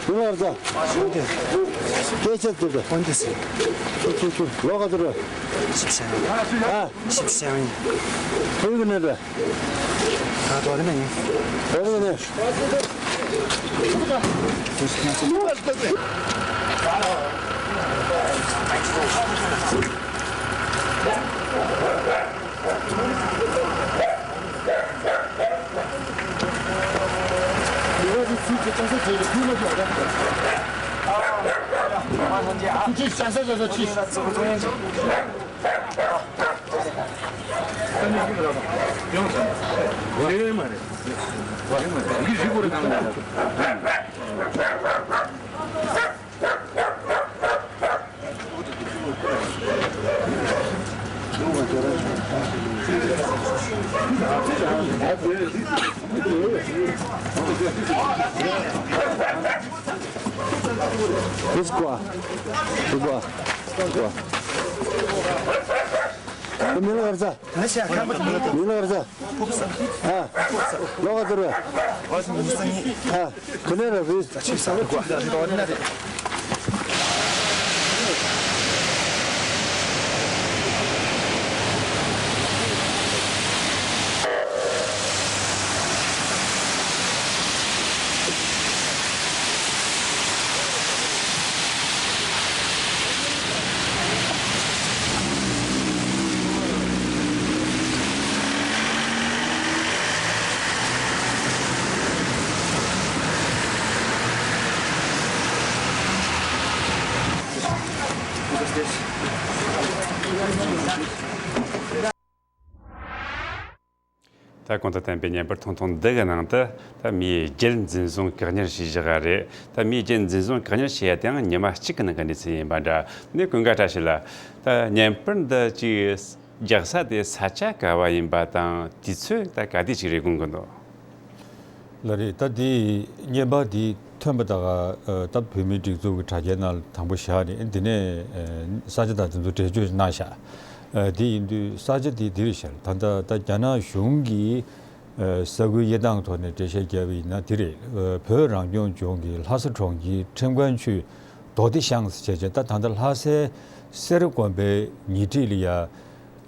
ཡོང་བར་ཟ། སྐད་ཆ་དེ་དང་། ཁོང་དེ་ཟེར། ཁྱོད་ཁྱོད་ཁྱོད་ལོ་ག་ཚོད་རེད། བཞི་བཅུ་ཞེ་ལྔ། ཨ། བཞི་བཅུ་ཞེ་ལྔ་ཡིན། བོད་ཀྱི་ནས་རེད། ད་དོ་རེ་ནས་ཡིན། དོ་རེ་ནས། Let's go. Let's go. Let's go. མི་ལ་བར་ས། མི་ལ་བར་ས། ཨ། ལོག་ག་ཟེར་བས། ཨ། དེ་ནས་ར་བི། ད་གོང་དུ་བསྟན་པའི་བརྙན་པར་ཐུང་ཐུང་འདི་གི་ནང་དུ། ད་མིའི་རྒྱུད་འཛིན་བཟུང་བཀག་ཉར་བྱས་བཞག་པ་རེད། ད་མིའི་རྒྱུད་འཛིན་བཟུང་བཀག་ཉར་བྱས་ཡ་དེའང་ཉི་མ་གཅིག་གི་ནང་གི་གནས་ཚུལ་ཡིན་པ་འདྲ། ནས་ཀུན་དགའ་བཀྲ་ཤིས་ལགས། ད་བརྙན་པར་འདི་ཅིག་རྒྱག་ས་དེ་ས་ཆ་ག་བ་ཡིན་པ་དང་དུས་ཚོད་ད་ག་དུས་ཅིག་རེད་དགོངས་ཀྱི་འདུག་ལགས་རེད། ད་དེའི་བརྙན་པར་དེ་ཐོན་པ་དང་། ད་བོད་མིའི་སྒྲིག་འཛུགས་ཀྱི་དྲ་རྒྱའི་ནང་ལ་དང་པོ་བཞག་ནས། དེ་ནས་ས་ཆ་དང་དེ་ཚོ་འགྲེལ་བརྗོད་གནང་བཞག་དེ་ཡིན་དུས་ས་ཆ་དེ་འདི་རེད་ཤག་ད་ལྟ་ད་རྒྱ་ནག་གཞུང་གིས་ས་ཁུལ་དབྱེ་སྟངས་ཐོག་ནས་འགྲེལ་བཤད་བརྒྱབ་པ་ཡིན་ན་དེ་རེད། བོད་རང་སྐྱོང་ལྗོངས་ཀྱི་ལྷ་ས་གྲོང་ཁྱེར་ཁྲིམས་ཁང་ཆུས་རྡོ་སྡེ་ཤང་ཟེར་བྱས་བྱས། ད་ད་ལྟ་ལྷ་སའི་སེར་དགོན་པའི་ཉེ་འཁྲིས་ལ་ཡ་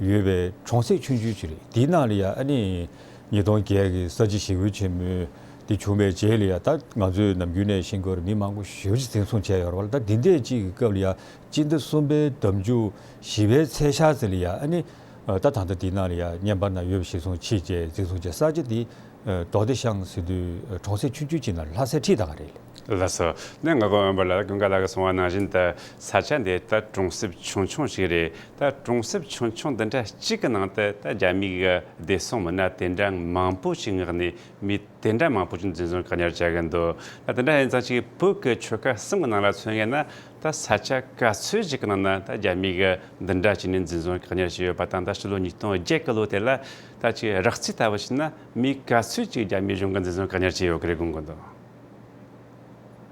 ཡོད་པའི་གྲོང་གསེབ་ཆུང་ཆུང་ཅིག་རེད། དེའི་ནང་ལ་ཡ་ཨ་ནི་ཉིས་སྟོང་བརྒྱད་ཀྱི་ས་བྱི་ཞི་རྒོལ་ཆེན་མོ་དེ་བྱུང་བའི་རྗེས་ལ་ཡ། ད་ང་ཚོས་ནམ་རྒྱུན་ནས་ཤེས་ཀྱི་ཡོད་རེད། མི་མང་པོ་ཞེ་པོ་ཅིག་འཛིན་བཟུང་བྱས་ཡོད་རེད་བ་ལ། ད་འདི་འདྲས་ཅིག་གི་སྐབས་ལ་ཡ་སྤྱི་ཟླ་གསུམ་པའི་ཟླ་མཇུག་བཞི་པའི་ཚེས་ཤར་ཙམ་ལ་ཡ་ཨ་ནི། ད་ད་ལྟ་འདི་ནང་ལ་ཡ་བརྙན་པར་ནང་ཡོད་པ་གཞིར་བཟུང་བྱས་བྱས་འཛིན་བཟུང་བྱས། ས་ཆ་འདི་རྡོ་སྡེ་ཤང་ཟེར་དུས་གྲོང་གསེབ་ཆུང་ཆུང་ཅིག་ནང་ལྷ་སའི་འཁྲིས་ད་ག་རེད། ལགས་སོ། ནས་ང་གོ་འོན་པ་ལ་ཀུན་དགའ་ལགས་ཀྱིས་གསུངས་པ་ནང་བཞིན་དུ་ས་ཆ་འདི་ད་གྲོང་གསེབ་ཆུང་ཆུང་ཞིག་རེད། ད་གྲོང་གསེབ་ཆུང་ཆུང་འདི་འདྲ་གཅིག་གི་ནང་དུ་ད་རྒྱ་མིའི་བདེ་སྲུང་མི་སྣ་དེ་འདྲ་མང་པོ་ཞིག་མངགས་ནས་མི་དེ་འདྲ་མང་པོ་ཞིག་འཛིན་བཟུང་བཀག་ཉར་བྱ་གི་འདུག་ད་དེ་འདྲ་ཡིན་ཙང་ཅིག་བོད་ཀྱི་ཆོལ་ཁ་གསུམ་གྱི་ནང་ལ་མཚོན་ཡོད་ན། ད་ས་ཆ་ག་ཚོད་ཅིག་གི་ནང་ན་ད་རྒྱ་མིས་གི་འདི་འདྲ་བྱས་ནས་འཛིན་བཟུང་བཀག་ཉར་བྱས་ཡོད་པ་དང་། ད་ཕྱི་ལོ་ཉིས་སྟོང་བརྒྱད་གི་ལོ་དེ་ལ་ད་ཅིག་རགས་རྩིས་ལྟ་བུ་བྱས་ན་མི་ག་ཚོད་ཅིག་རྒྱ་མིའི་གཞུང་གིས་འཛིན་བཟུང་བཀག་ཉར་བྱས་ཡོད་ཀྱི་རེད་དགོངས་ཀྱི་འདུག་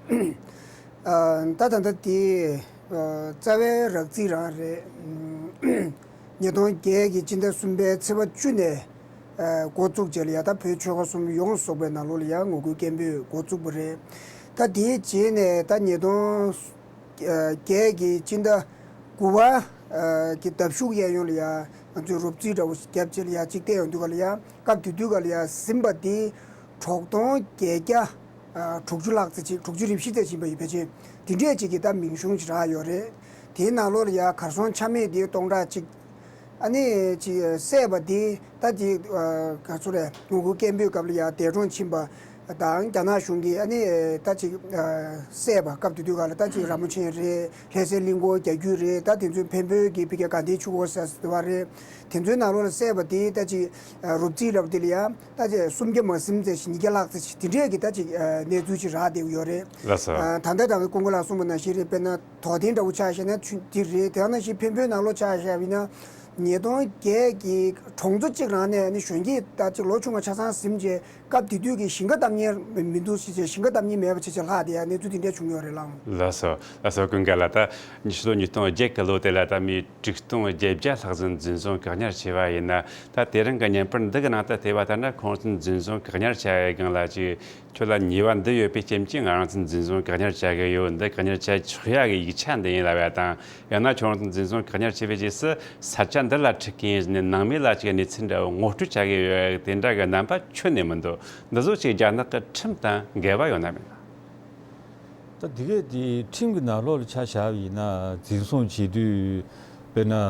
ཨ། ད་ད་ལྟ་དེ་ཨ་རྩ་བའི་རགས་རྩིས་རང་རེད། ཉིས་སྟོང་བརྒྱད་ཀྱི་སྤྱི་ཟླ་གསུམ་པའི་ཚེས་པ་བཅུ་ནས་ཨ་འགོ་བཙུགས་རྗེས་ལ་ཡ། ད་བོད་ཆོལ་ཁ་གསུམ་ཡོངས་སུ་རྫོགས་པའི་ནང་ལོགས་ལ་ཡ་ངོ་རྒོལ་སྐད་འབོད་འགོ་བཙུགས་པ་རེད། ད་དེའི་རྗེས་ནས་ད་ཉིས་སྟོང་བརྒྱད་ཀྱི་སྤྱི་ཟླ་དགུ་པ་གི་ཟླ་གཞུག་གཡས་གཡོན་ལ་ཡ་ང་ཚོས་རོབ་རྩིས་འདྲ་བོ་ཞིག་བརྒྱབ་རྗེས་ལ་ཡ་གཅིག་བལྟས་ཡོང་དུས་ག་ལ་ཡ། སྐབས་དེ་དུས་ག་ལ་ཡ་ཟིན་པ་དེ་དྲུག་སྟོང་བརྒྱད་བརྒྱ་དྲུག་ཅུ་ལྷག་ཙམ་ཅིག་དྲུག་ཅུ་རེ་བཞི་ཙམ་ཅིག་ཡིན་པ་ཡིན་པ་བྱས། དེ་འདྲས་ཅིག་གི་ད་མིང་གཞུང་ཅིག་རག་ཡོད་རེད། དེའི་ནང་ལོགས་ལ་ཡ་གར་སོང་ཆ་མེད་དེ་སྟོང་ཕྲག་གཅིག་ཨ་ནི་ཅིག་བསད་པ་དེ་ད་ཅིག་ཨ་ག་ཚོད་རེད། ངོ་རྒོལ་སྐད་འབོད་སྐབས་ལ་ཡ་འདས་གྲོངས་ཕྱིན་པ་དང་། རྒྱ་ནག་གཞུང་གིས་ཨ་ནི་ད་ཅིག་ཨ་བསད་པ། སྐབས་དེ་དུས་ག་ལ་ད་ཅིག་ར་མོ་ཆེ་རེད། ལྷ་སའི་གླིང་སྐོར་རྒྱག་རྒྱུ་རེད། ད་དེ་ཚོའི་འཕན་པོའི་གི་ཕི་ག་དགའ་ལྡན་ཆོས་འཁོར་ཟེར་ཟེར་བ་རེད། དེ་ཚོའི་ནང་ལོགས་ལ་བསད་པ་དེ་ད་ཅིག་ཨ་རོབ་རྩིས་རབ་དེ་ལ་ཡ་ད་ཅིག་སུམ་བརྒྱ་མ་ཟིན་ཙམ་ཞིག་ཉིས་བརྒྱ་ལྷག་ཙམ་ཞིག་དེ་འདྲས་ཀྱི་ད་ཅིག་ཨ་གནས་ཚུལ་ཅིག་རག་བསྡད་ཡོད་རེད། ལགས་སོ། ཨ་ད་ལྟ་ད་ཀུན་དགའ་ལགས་གསུངས་པ་ནང་བཞིན་རེད། དཔེར་ན། དོགས་ལྡན་འདྲ་བོ་ཆ་བཞག་ན་ཆུ་འདི་རེད། དེ་ནང་བཞིན་འཕན་པོའི་ནང་ལོགས་ཆ་བཞག་པ་ཡིན་ན། ཉིས་སྟོང་བརྒྱད་ཀྱི་གྲོང་ཚོ་གཅིག་རང་ནས་ནི་གཞོན་སྐྱེས་ད་ཅིག་ལོ་ཆུང་བ་ཆ་ཚང་ཟིན་རྗེས། སྐབས་དེ་དུས་ཀྱི་ཞིང་ཁ་བཏབ་མཁན་མི་འདུག་ཟེར་བྱས། ཞིང་ཁ་བཏབ་མཁན་མེད་པ་བྱས་བྱས་ལྷག་བསྡད་ཡ་གནས་ཚུལ་དེ་འདྲ་བྱུང་ཡོད་རེད་ལགས། ལགས་སོ། ལགས་སོ། ཀུན་དགའ་ལགས། ད་ཕྱི་ལོ་ཉིས་སྟོང་བརྒྱད་ཀྱི་ལོ་དེ་ལ་ད་མི་དྲུག་སྟོང་བརྒྱད་བརྒྱ་ལྷག་ཙམ་འཛིན་བཟུང་བཀག་ཉར་བྱས་པ་ཡིན་ན། ད་དེ་རིང་གི་བརྙན་པར་འདི་གི་ནང་དུ་བལྟས་པ་ལྟར་ན། ཁོང་ཚོ་འཛིན་བཟུང་བཀག་ཉར་བྱ་ཡའི་སྒང་ལ་ཅིག་ཁྱོད་ལ་ཉེས་པ་འདི་ཡོད་པའི་རྐྱེན་གྱིས་ང་རང་ཚོས་འཛིན་བཟུང་བཀག་ཉར་བྱ་གི་ཡོད། འདི་བཀག་ཉར་བྱ་ཆོག་ཡ་གི་ཡིག་ཆ་འདི་ཡིན་ལབ་ཡ་དང་། ཡང་ན་ཁྱོད་རང་ཚོ་འཛིན་བཟུང་བཀག་ཉར་བྱས་པའི་རྗེས་སུ་ས་ཆ་འདི་ལ་ཁྲིད་མཁན་ཡིན་ནི་ནང་མི་ལ་ཅིག་གནས་ཚུལ་འདྲ་བོ་ངོ་སྤྲོད་བྱ་གི་ཡོད་ཡ་གི་དེ་འདྲ་གི་རྣམ་པ་ཁྱོན་ནས་མི་འདུག་འདི་ཚོ་ཅིག་རྒྱ་ནག་གི་ཁྲིམས་དང་འགལ་བ་ཡོད་ན་མེད་ན། ད་དེ་གས་དེ་ཁྲིམས་ཀྱི་ནང་ལོགས་ལ་ཆ་བཞག་པ་ཡིན་ན། འཛིན་བཟུང་བྱེད་དུས་དཔེར་ན་ཨ་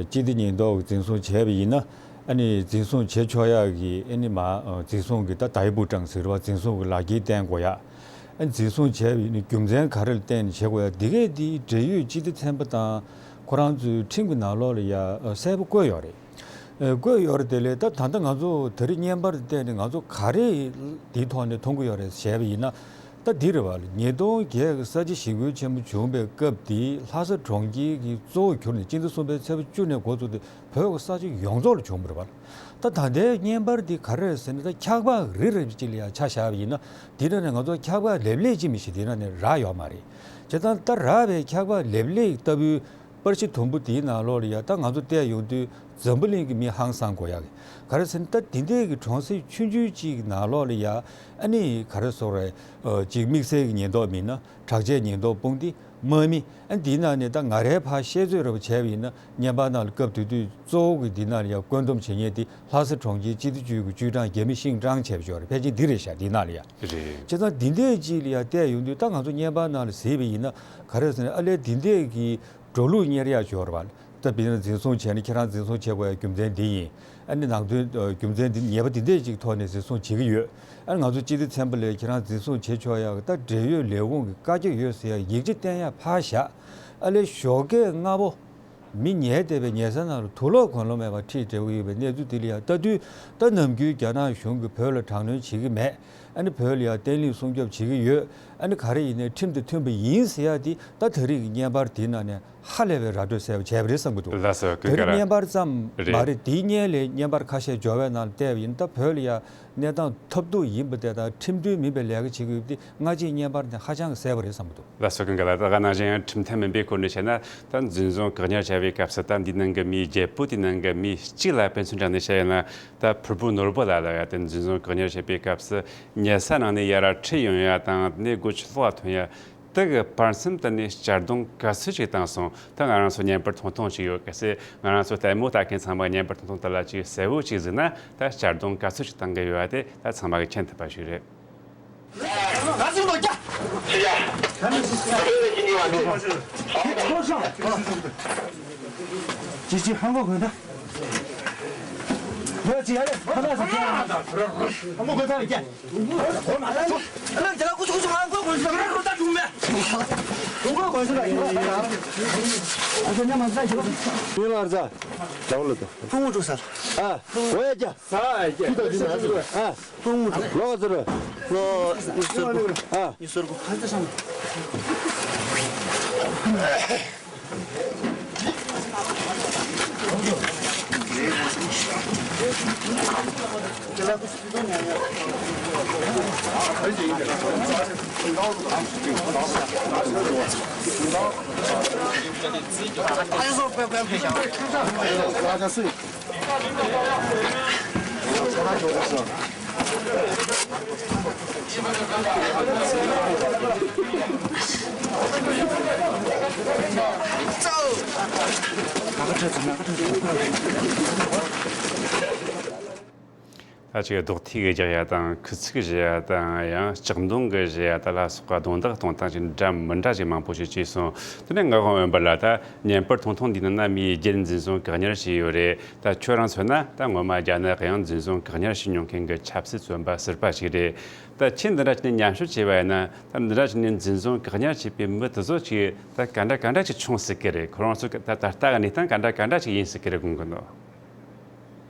སྤྱི་བདེ་ཉེན་རྟོག་གིས་འཛིན་བཟུང་བྱས་པ་ཡིན་ན། ཨ་ནི་འཛིན་བཟུང་བྱེད་ཆོག་ཡག་གི་ཨ་ནི་མ་ཨ་འཛིན་བཟུང་གི་ད་ད་ཡི་པུ་ཀྲང་ཟེར་བ། འཛིན་བཟུང་གི་ལག་འཁྱེར་བསྟན་དགོས་ཡག་ཨ་འཛིན་བཟུང་བྱས་པའི་ནི་རྒྱུ་མཚན་ག་རེ་ལ་བརྟེན་ནས་བྱེད་དགོས་ཡག་དེ་གས་དེ་འབྲེལ་ཡོད་སྤྱི་བདེ་ཚན་པ་དང་ཁོ་རང་ཚོའི་ཁྲིམས་ཀྱི་ནང་ལོགས་ལ་ཡ་ཨ་གསལ་པོ་བཀོད་ཡོད་རེད། ཨ་བཀོད་ཡོད་རེད། དེ་ལས་ད་ད་ལྟ་ང་ཚོ་དེ་རིང་བརྙན་པར་བལྟས་ནས་ང་ཚོ་ག་རེ་དེའི་ཐོག་ནས་མཐོང་གི་ཡོད་རེད་ཞེས་པ་ཡིན་ན། ད་འདི་རེད་བ། ཉིས་སྟོང་བརྒྱད་ཀྱི་ས་བྱི་ཞི་རྒོལ་ཆེན་པོ་བྱུང་བའི་སྐབས་དེ་ལྷ་ས་གྲོང་ཁྱེར་གྱི་གཙོ་བོ་གྱུར་ནས་སྤྱི་ཟླ་གསུམ་པའི་ཚེས་པ་བཅུ་ནས་འགོ་བཙུགས་ཏེ་བོད་ཀྱི་ས་ཆ་ཡོངས་རྫོགས་ལ་བྱུང་བ་རེད་བ། ད་ད་ལྟའི་བརྙན་པར་འདི་ག་རེ་རེད་ཟེར་ན། ད་འཁྱག་པགས་རི་རེ་གཅིག་ལ་ཡང་ཆ་བཞག་པ་ཡིན་ན། འདི་ནང་ནས་ང་ཚོ་འཁྱག་པགས་ལེབ་ལེབ་གཅིག་མི་ཤེས་འདི་ནང་ནས་རག་ཡོད་མ་རེད། བྱས་ཙང་ད་རག་པའི་འཁྱག་པགས་ལེབ་ལེབ་ལྟ་བུའི་པར་ཤིང་དུམ་བུ་དེའི་ནང་ལོགས་ལ་ཡ། ད་ང་ཚོ་བལྟས་ཡོང་དུས་འཛམ་བུ་གླིང་གི་མི་ཧང་སང་དགོས་ཡག་གི། ག་རེ་ཟེར་ན། ད་འདི་འདྲའི་གི་གྲོང་གསེབ་ཆུང་ཆུང་ཅིག་ནང་ལོགས་ལ་ཡ། ཨ་ནི་ག་རེ་ཟེར་དགོས་རེད། ཨ། ཅིག་དམིགས་བསལ་གྱི་ཉེན་རྟོག་མི་སྣ། དྲག་ཆས་ཉེན་རྟོག་དཔུང་སྡེ། དམག་མི། ཨ། འདིའི་ནང་ནས་ད་ང་རའི་ཕར་བཤད་ཚོད་རེ་བ་བྱས་པ་ཡིན་ན། བརྙན་པར་ནང་ལ་སྐབས་དེ་དུས་གཙོ་བོ་གི་འདི་ནང་ལ་ཡ་བཀོད་འདོམས་བྱེད་མཁན་དེ་ལྷ་ས་གྲོང་ཁྱེར་སྤྱི་བདེ་ཅུས་ཀྱི་ཅུས་ཀྲང་རྒྱ་མི་ཤིང་ཀྲང་བྱས་པ་ཅིག་ཡོད་རེད། ཕལ་ཆེར་འདི་རེད་ཤག་འདི་ནང་ལ་ཡ། རེད། བྱས་ཙང་འདི་འདྲའི་ཅིག་ལ་ཡ་བལྟས་ཡོང་དུས། ད་ང་ཚོ་བརྙན་པར་ནང་ལ་གཟིགས་པ་ཡིན་ན། ག་རེ་ཟེར་ན། ཨ་ལས་འདི་འདྲའི་གི་འགྲོ་ལུགས་གཉེར་ཡག་ཅིག་ཡོད་རེད་བ། ད་དཔེར་ན་འཛིན་བཟུང་བྱས་ན། ཁྱེད་རང་འཛིན་བཟུང་བྱེད་དགོས་ཡག་རྒྱུ་མཚན་འདི་ཡིན། ཨ་ནི་ནང་དོན། ཨ། རྒྱུ་མཚན་འདི། ཉེས་པ་འདི་འདྲས་ཅིག་ཐོག་ནས་འཛིན་བཟུང་བྱེད་ཀྱི་ཡོད། ཨ་ནི་ང་ཚོ་སྤྱི་བདེ་ཚན་པ་ལ་ཁྱེད་རང་འཛིན་བཟུང་བྱེད་ཆོག་ཡག་གི་ད་འབྲེལ་ཡོད་ལས་ཁུངས་ཀྱི་བཀའ་རྒྱ་ཡོད་ཟེར་ཡག་ཡིག་ཆ་བསྟན་ཡག་ཕར་བཞག་ཨ་ལས་ཞོགས་ཀས་སྔ་པོ་མི་ཉལ་བསྡད་པའི་ཉལ་ས་ནང་ལ་དུག་ལོག་གོན་ལོག་མེད་པར་ཁྲིད་བསྡད་ཀྱི་ཡོད་པའི་གནས་ཚུལ་འདི་ལ་ཡ་ལྟ་དུས། ད་ནམ་རྒྱུན་རྒྱ་ནག་གཞུང་གིས་བོད་ལ་དྲག་གནོན་བྱེད་ཀྱི་མེད། ཨ་ནི་བོད་ལ་ཡ་བརྟན་ལྷིང་སྲུང་སྐྱོབ་བྱེད་ཀྱི་ཡོད། ཨ་ནི་ག་རེ་ཡིན་ནའི་ཁྲིམས་དང་མཐུན་པ་ཡིན་ཟེར་ཡག་འདི། ད་ད་རེས་ཀྱི་བརྙན་པར་འདིའི་ནང་ནས་ཧ་ལས་པའི་ར་སྤྲོད་གསལ་པོ་བྱས་པ་རེད་བསམ་གྱི་འདུག་ལགས་སོ། ད་ཀུན་དགའ་རེས་ལགས། བརྙན་པར་ཙམ་མ་རེད། རེད། དེའི་སྔོན་ལ་བརྙན་པར་ཁ་ཤས་འབྱོར་བའི་ནང་ལ་བལྟས་པ་ཡིན། ད་བོད་ལ་ཡ་གནས་སྟངས་ཐབས་སྡུག་ཡིན་པ་དེ་དང་། ཁྲིམས་མཐུན་མིན་པའི་ལས་ཀ་བྱེད་ཀྱི་ཡོད་པ་དེ། སྔ་ཕྱིའི་བརྙན་པར་དེ་ཧ་ཅང་གི་གསལ་པོ་རེད་བསམ་གྱི་འདུག་ལགས་སོ། ཀུན་དགའ་ལགས། ད་ག་ནང་བཞིན་ཁྲིམས་མཐུན་མིན་པའི་སྐོར་ནས་བཤད་ན། ད་འཛིན་བཟུང་བཀག་ཉར་བྱས་པའི་སྐབས་སུ། ད་འདིའི་ནང་གི་མིའི་བརྒྱད་པོ་དེའི་ནང་གི་མི་གཅིག་ལ་དཔེ་མཚོན་དྲངས་ནས་བཤད་ཡོད་ན། ད་ཕུར་བུ་ནོར་བུ་ལགས་ལ་ཡ། དེ་འཛིན་བཟུང་བཀག་ཉར་བྱས་པའི་སྐབས་སུ་ཉལ་ས་ནང་ནས་ཡར་ཁྲིད་ཡོང་ཡ་དང་། དེ་ནས་སྒོ་ཕྱི་ལོགས་ཐོན་ཡ། དེ་གི་བར་མཚམས་དེ་ནས་གཅར་རྡུང་ག་ཚོད་ཅིག་བཏང་སོང་། ད་ང་རང་ཚོ་བརྙན་པར་ཐུང་ཐུང་ཅིག་ཡོད། གལ་སྲིད་ང་རང་ཚོ་ལྟད་མོ་ལྟ་མཁན་ཚང་མ་བརྙན་པར་ཐུང་ཐུང་དེ་ལ་ཅིག་གསལ་བོ་ཅིག་གཟིགས་ན། ད་གཅར་རྡུང་ག་ཚོད་ཅིག་བཏང་གི་ཡོད་པ་དེ་ད་ཚང་མ་གིས་མཁྱེན་ཐུབ་པ་ཞིག་རེད། ཅི་ཅི་ཧང་གོ་གོན་ད། ཡོད་ཅི་ཡ་ལེ། ཧང་གོ་གོན་ད་ལེ། ཀྱ། ཨ་ལ་ཇ་ལ་ཀུ་ཅུ་ཀུ་ཅུ་ཧང་གོ་གོན་ཤི་ད། ཧང་གོ་གོན་ཤི་ད། ཨ་ཅག་ཉམས་མ་ཟ་ཞིག་མི་ལ་ར་ཟ། ཇའོ་ལ་ད། ཕུང་བོ་འགྲོ་ས། ཨ། འོ་ཡ་ཀྱ། ཟ་ཡ་ཀྱ། ཨ། ལོ་ག་ཚོད་རེད། ལོ་ཉི་ཤུ་དགུ། ཨ། ཉི་ཤུ་དགུ། ཧ་ཅང་སང་། ད་ཅིག་རྡོག་ཐིག་གི་རྒྱག་ཡ་དང་། ཁུ་ཚུར་གྱིས་བཞེས་ཡ་དང་། ཡང་ལྕགས་མདོང་གིས་བཞེས་ཡ་དེ་ལ་སོགས་པ་རྡུང་རྡེག་གཏོང་སྟངས་ཅིག་འདྲ་མི་འདྲ་ཅིག་མང་པོ་ཞིག་བྱས་སོང་། དེ་ནས་ངག་དབང་འོད་འབར་ལགས། ད་བརྙན་པར་ཐུང་ཐུང་འདིའི་ནང་ན་མིའི་རྒྱུད་འཛིན་བཟུང་བཀག་ཉར་བྱས་ཡོད་རེད། ད་ཁྱོད་རང་མཚོན་ན། ད་སྔོན་མ་རྒྱ་ནག་གིས་ཡང་འཛིན་བཟུང་བཀག་ཉར་བྱས་མྱོང་མཁན་གྱི་ཆབ་སྲིད་བཙོན་པ་ཟུར་པ་ཞིག་རེད། ད་ཁྱེད་འདི་འདྲ་བྱས་ནས་ཉམས་ཞིབ་བྱས་པ་ཡིན་ན། ད་འདི་འདྲ་བྱས་ནས་འཛིན་བཟུང་བཀག་ཉར་བྱས་པའི་མི་དེ་ཚོ་ཅིག་ད་ག་འདྲ་ག་འདྲ་ཅིག་བྱུང་སྲིད་ཀྱི་རེད། ཁོ་རང་ཚོ་ད་ད་ལྟ་གི་གནས་སྟངས་ག་འདྲ་ག་འདྲ་ཅིག་ཡིན་སྲིད་ཀྱི་རེད་དགོངས་ཀྱི་འདུག་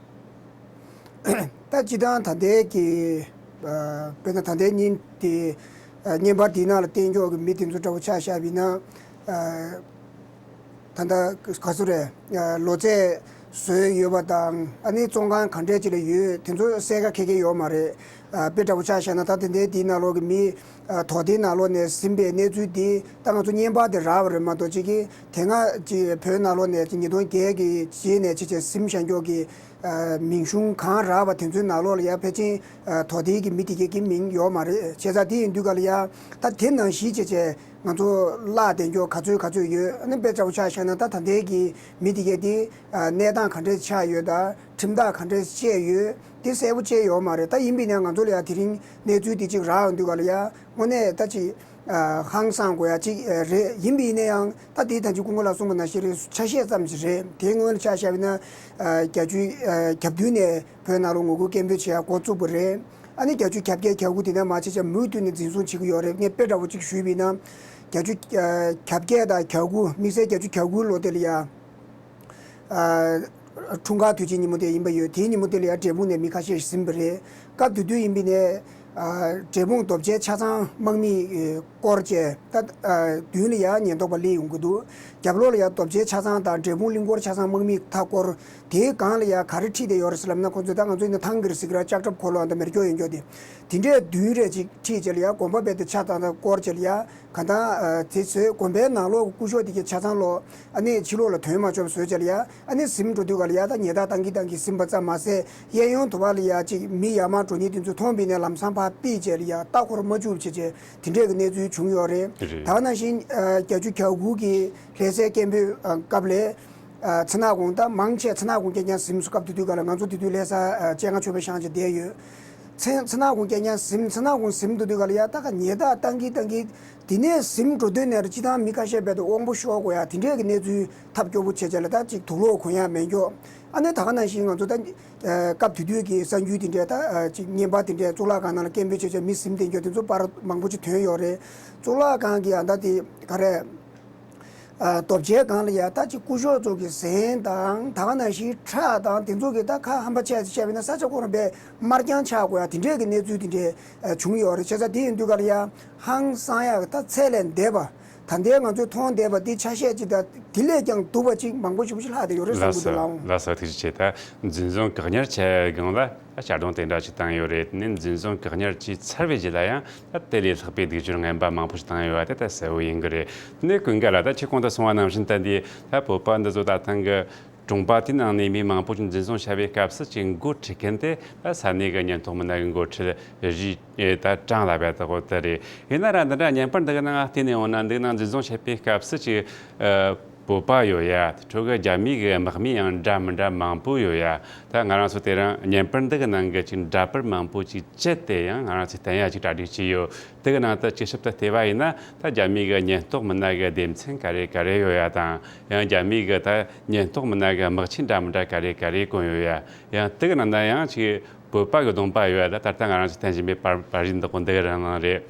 ད་སྤྱིར་བཏང་ད་ལྟའི་གི། ཨ། དཔེར་ན་ད་ལྟའི་ཉིན་དེ། ཨ། བརྙན་པར་དེའི་ནང་ལ་བསྟན་ཆོག་གི་མི་དེ་ཚོ་འདྲ་བོ་ཆ་བཞག་པ་ཡིན་ན། ཨ། ད་ལྟ་ག་ཚོད་རེད། ཨ། ལོ་ཚད་བཟོས་ཡོད་པ་དང་། ཨ་ནི་བཙོན་ཁང་ག་འདྲས་ཅིག་ལ་ཡོད། དེ་ཚོ་གསལ་ཁ་ཁེ་ཁེ་ཡོད་མ་རེད། ཨ། དཔེ་འདྲ་བོ་ཆ་བཞག་ན། ད་དེ་འདྲའི་དེའི་ནང་ལོགས་ཀྱི་མི། ཨ། དོ་དེའི་ནང་ལོགས་ནས་ཟིན་པའི་གནས་ཚུལ་འདི་ད་ང་ཚོ་བརྙན་པར་དེ་རག་པ་རེད་མ་གཏོགས། ཅིག་གི་དེ་སྔ་ཅིག་བོད་ནང་ལོགས་ནས་ཉིས་སྟོང་བརྒྱད་ཀྱི་རྗེས་ནས་ཅིག་ཅིག་ཟིན་བཞག་མཁན་གྱི། ཨ། མིང་གཞུང་གང་རག་པ་དེ་ཚོའི་ནང་ལོགས་ལ་ཡ་ཕལ་ཆེར། ཨ། དོ་དེའི་གི་མི་དེ་གའི་གི་མིང་ཡོད་མ་རེད། བྱས་ཙང་དེ་ཡིན་དུས་ག་ལ་ཡ། ད་དེ་ནང་བཞིན་བྱས་བྱས་ང་ཚོ་བརླག་བསྡད་མཁན་ག་ཚོད་ག་ཚོད་ཡོད། ཨ་ནི་དཔེ་འདྲ་བོ་ཆ་བཞག་ན། ད་ད་ལྟའི་གི་མི་དེ་གའི་དེ། ཨ། གནས་སྟངས་ག་འདྲས་ཆགས་ཡོད་དང་། ཁྲིམས་ཐག་ག་འདྲས་བཅད་ཡོད། དེ་གསལ་པོ་བཅད་ཡོད་མ་རེད། ད་ཡིན་པ་ཡིན་ནའང་ང་ཚོ་ལ་ཡ་དེ་རིང་གནས་ཚུལ་དེ་ཅིག་རག་ཡོང་དུས་ག་ལ་ཡ། དངོས་གནས་ད་ཅིག། ཨ། ཧང་སང་དགོས་ཡ་ཅིག། ཨ། རེད། ཡིན་པ་ཡིན་ནའང་ད་དེ་ད་ཅིག་སྐུ་ངོ་ལགས་གསུངས་པ་ནང་བཞིན་རེད། ཆ་ཤས་ཙམ་ཞིག་རེད། དེ་སྔོན་ལ་ཆ་བཞག་པ་ཡིན་ན། ཨ། བརྒྱད་ཅུ། ཨ། གྱ་བདུན་ནས་བོད་ནང་ལ་ངོ་རྒོལ་སྐད་འབོད་བྱེད་ཡ་འགོ་བཙུགས་པ་རེད། ཨ་ནི་བརྒྱད་ཅུ་གྱ་བརྒྱད་གྱ་དགུ་དེ་ནས་མར་བྱས་བྱས་མུ་མཐུད་ནས་འཛིན་བཟུང་བྱེད་ཀྱི་ཡོད་རེད། ངས་དཔེ་འདྲ་བོ་ཅིག་ཞུས་པ་ཡིན་ན། བརྒྱད་ཅུ། ཨ། གྱ་བརྒྱད་དང་གྱ་དགུ། དམིགས་བསལ་བརྒྱད་ཅུ་གྱ་དགུའི་ལོ་དེ་ལ་ཡ། ཨ། འཁྲུངས་སྐར་དུས་ཆེན་ཉིན་མོ་དེ་ཡིན་པ་ཡོད། དེའི་ཉིན་མོ་དེ་ལ་ཡ་འབྲས་སྤུངས་ནས་མི་ཁ་ཤས་ཤིག་ཟིན་པ་རེད། སྐབས་དེ་དུས་ཡིན་པ་ཡིན་ནའི། ཨ་འབྲས་སྤུངས་རྡོ་རྗེ་ཆ་ཚང་དམག་མི་སྐོར་བཅས། ད་ཨ་མདུན་ལ་ཡ་ཉེན་རྟོག་པ་སླེབས་ཡོང་གི་འདུག་རྒྱབ་ལོགས་ལ་ཡ་རྡོ་རྗེ་ཆ་ཚང་དང་འབྲས་སྤུངས་གླིང་སྐོར་ཆ་ཚང་དམག་མི་མཐའ་སྐོར། དེའི་སྒང་ལ་ཡ་ག་རེ་ཁྲིད་བསྡད་ཡོད་རེད་ཟེར་ལབ་ན། ཁོང་ཚོས་ད་ང་ཚོ་ཡིན་ན་ཐང་གི་རེད་ཟེར་གི་ར། ལྕགས་ཁྲབ་འཁོར་ལོ་ཨ་ད་མེ་སྒྱོགས་ཡོད་མགྱོགས་དེ། དེ་འདྲས་མདུན་རེ་ཅིག་ཁྲིད་བྱས་ལ་ཡ། དགོན་པ་རྦད་དེ་ཆ་ཚང་དང་སྐོར་བྱས་ལ་ཡ། གང་ལྟར་ཨ་དེ་ཚོས་དགོན་པའི་ནང་ལོགས་ཀྱི་སྐུ་ཞབས་དེ་གའི་ཆ་ཚང་ལོག་ཨ་ནི་ཕྱི་ལོགས་ལ་ཐོན་མ་ཆོག་པ་བཟོས་བྱས་ལ་ཡ། ཨ་ནི་ཟིན་འགྲོ་དུས་ག་ལ་ཡ་ད་ཉེས་རྡུང་བཏང་གིན་བཏང་གིན་ཟིན་པ་ཙམ་མ་ཟད། གཡས་གཡོན་དུ་བ་ལ་ཡ་ཅིག་མི་ཡར་མར་འགྲོ་མཁན་དེ་ཚོ་མཐོང་པ་ཡིན་ན་ལམ་སང་ཕར་ཕུད་བྱས་ལ་ཡ། ལྟ་སྐོར་མ་བཅུག་བྱས་བྱས་དེ་འདྲས་ཀྱི་གནས་ཚུལ་བྱུང་ཡོད་རེད། རེད། ད་ག་ནང་བཞིན་ཨ་བརྒྱད་ཅུ་གྱ་དགུ་གི་ལྷ་སའི་སྐད་འབོད་ཨ་སྐབས་ལ། ཨ་མཚོ་སྣ་དགོན། ད་མང་ཆེ་མཚོ་སྣ་དགོན་རྐྱང་རྐྱང་ཟིན་སོང་། སྐབས་དེ་དུས་ག་ལ་ང་ཚོ་དེ་དུས་ལྷ་ས་ཨ་སྤྱན་སྔ་ཆོས་འཕེལ་ཤང་ཆེ་བསྡད་ཡོད། མཚོ་མཚོ་སྣ་དགོན་རྐྱང་རྐྱང་ཟིན། མཚོ་སྣ་དགོན་ཟིན་དུས་དུས་ག་ལ་ཡ་ད་ག་ཉེས་རྡུང་བཏང་གིན་བཏང་གིན། དེ་ནས་ཟིན་འགྲོ་དུས་ནས་རེད། སྤྱིར་བཏང་མི་ཁ་ཤས་རྦད་དེ་དབང་པོ་ཤོར་དགོས་ཡ་དེ་འདྲས་ཀྱི་གནས་ཚུལ་ཐབས་སྐྱོ་པོ་བྱས་བྱས་ལ། ད་ཅིག་དུག་ལོག་གོན་ཡ་མེད་མགྱོགས། ཨ་ནི་ད་ག་ནང་བཞིན་ང་ཚོ་ད་ཨ་སྐབས་དེ་དུས་ཀྱི་གསར་འགྱུར་དེ་འདྲས། ད་ཨ་ཅིག་བརྙན་པར་དེ་འདྲས་གཙུག་ལག་ཁང་ནང་ལ་སྐད་འབོད་བྱས་བྱས་མི་ཟིན་བསྡད་མགྱོགས་དེ་ཚོ་པར་མང་པོ་ཅིག་ཐོན་ཡོད་རེད། གཙུག་ལག་ཁང་གི་ཨ་ད་དེ་ག་རེ། ཨ་རྡོ་རྗེའི་སྒང་ལ་ཡ་ད་ཅིག་སྐུ་ཞབས་ཚོ་གི་གཟན་དང་། ད་ག་ནང་བཞིན་ཁྲག་དང་དེ་ཚོ་གི་ད་ཁ་ཧམ་པ་བྱས་བྱས་པ་ཡིན་ན་ས་ཆ་ཁོ་རང་དཔེ་དམར་རྐྱང་ཆགས་དགོས་ཡ་དེ་འདྲས་ཀྱི་གནས་ཚུལ་དེ་འདྲས་ཨ་བྱུང་ཡོད་རེད། བྱས་ཙང་དེ་ཡིན་དུས་ག་ལ་ཡ་ཧང་སང་ཡ་གི་ད་ཚད་ལས་འདས་པ། ད་ལྟའི་ང་ཚོས་མཐོང་བསྡད་པ་འདི་ཆ་ཤས་ཅིག་དང་དེ་ལས་ཀྱང་སྡུག་པ་ཅིག་མང་པོ་ཞེ་པོ་ཅིག་ལྷག་བསྡད་ཡོད་རེད་བསམ་གྱི་འདུག་ལགས་འོང་། ལགས་སོ། ཐུགས་རྗེ་ཆེ། ད་འཛིན་བཟུང་བཀག་ཉར་བྱས་སྒང་ལ། ད་གཅར་རྡུང་དེ་འདྲ་ཅིག་བཏང་ཡོད་རེད། དེ་ནས་འཛིན་བཟུང་བཀག་ཉར་བྱས་ཚར་བའི་རྗེས་ལ་ཡང་ད་དེ་ལས་ལྷག་པའི་སྡིག་སྦྱོར་ངན་པ་མང་པོ་ཞིག་བཏང་ཡོད་པ་དེ་ད་གསལ་བོ་ཡིན་གྱི་རེད། དེ་ནས་ཀུན་དགའ་ལགས། ད་ཁྱེད་གོང་དུ་གསུངས་པ་ནང་བཞིན་ད་འདི་ད་བོད་པ་འདི་ཚོ་ད་ཐེངས་གི་གྲོང་པ་དེའི་ནང་ནས་མི་མང་པོ་ཞིག་འཛིན་བཟུང་བྱ་བའི་སྐབས་སུ་ཅིག་འགོ་ཁྲིད་མཁན་དེ་ད་ས་གནས་ཀྱི་ཉེན་རྟོག་མི་སྣ་གི་འགོ་ཁྲིད་རིགས་ད་གྲངས་ལ་བས་ད་གོ་དེ་རེད། ཡིན་ན་ར་འདི་འདྲ་བརྙན་པར་འདི་གི་ནང་བལྟས་ནས་འོང་ན། འདི་ནང་འཛིན་བཟུང་བྱེད་པའི་སྐབས་སུ་ཅིག་ཨ་བོད་པ་ཡོད་ཡ། དེ་འཕྲོ་གི་རྒྱ་མི་གི་དམག་མི་ཡང་འདྲ་མི་འདྲ་མང་པོ་ཡོད་ཡ། ད་ང་རང་ཚོ་དེ་རིང་བརྙན་པར་འདི་གི་ནང་གི་ཅིག་འདྲ་པར་མང་པོ་ཅིག་བཅད་དེ་ཡང་ང་རང་ཚོས་བསྟན་ཡ་ཅིག་གྲ་སྒྲིག་བྱས་ཡོད། དེ་གི་ནང་དུ་ཅིག་ཞིབ་ཏུ་བལྟས་པ་ཡིན་ན། ད་རྒྱ་མི་གི་ཉེན་རྟོག་མི་སྣ་གི་སྡེ་ཚན་ག་རེ་ག་རེ་ཡོད་ཡ་དང་། ཡང་རྒྱ་མི་གི་ད་ཉེན་རྟོག་མི་སྣ་གི་དམག་ཆས་འདྲ་མི་འདྲ་ག་རེ་ག་རེ་གོན་ཡོད་ཡ། ཡང་དེ་གི་ནང་ན་ཡང་ཅིག་བོད་པ་གི་གདོང་པ་ཡོད་ཡ། ད་ད་ལྟ་ང་རང་ཚོས་བསྟན་བཞིན་པའི་པར་པར་རིས་འདི་གོ་འདི་གི་རང་ནང་རེད།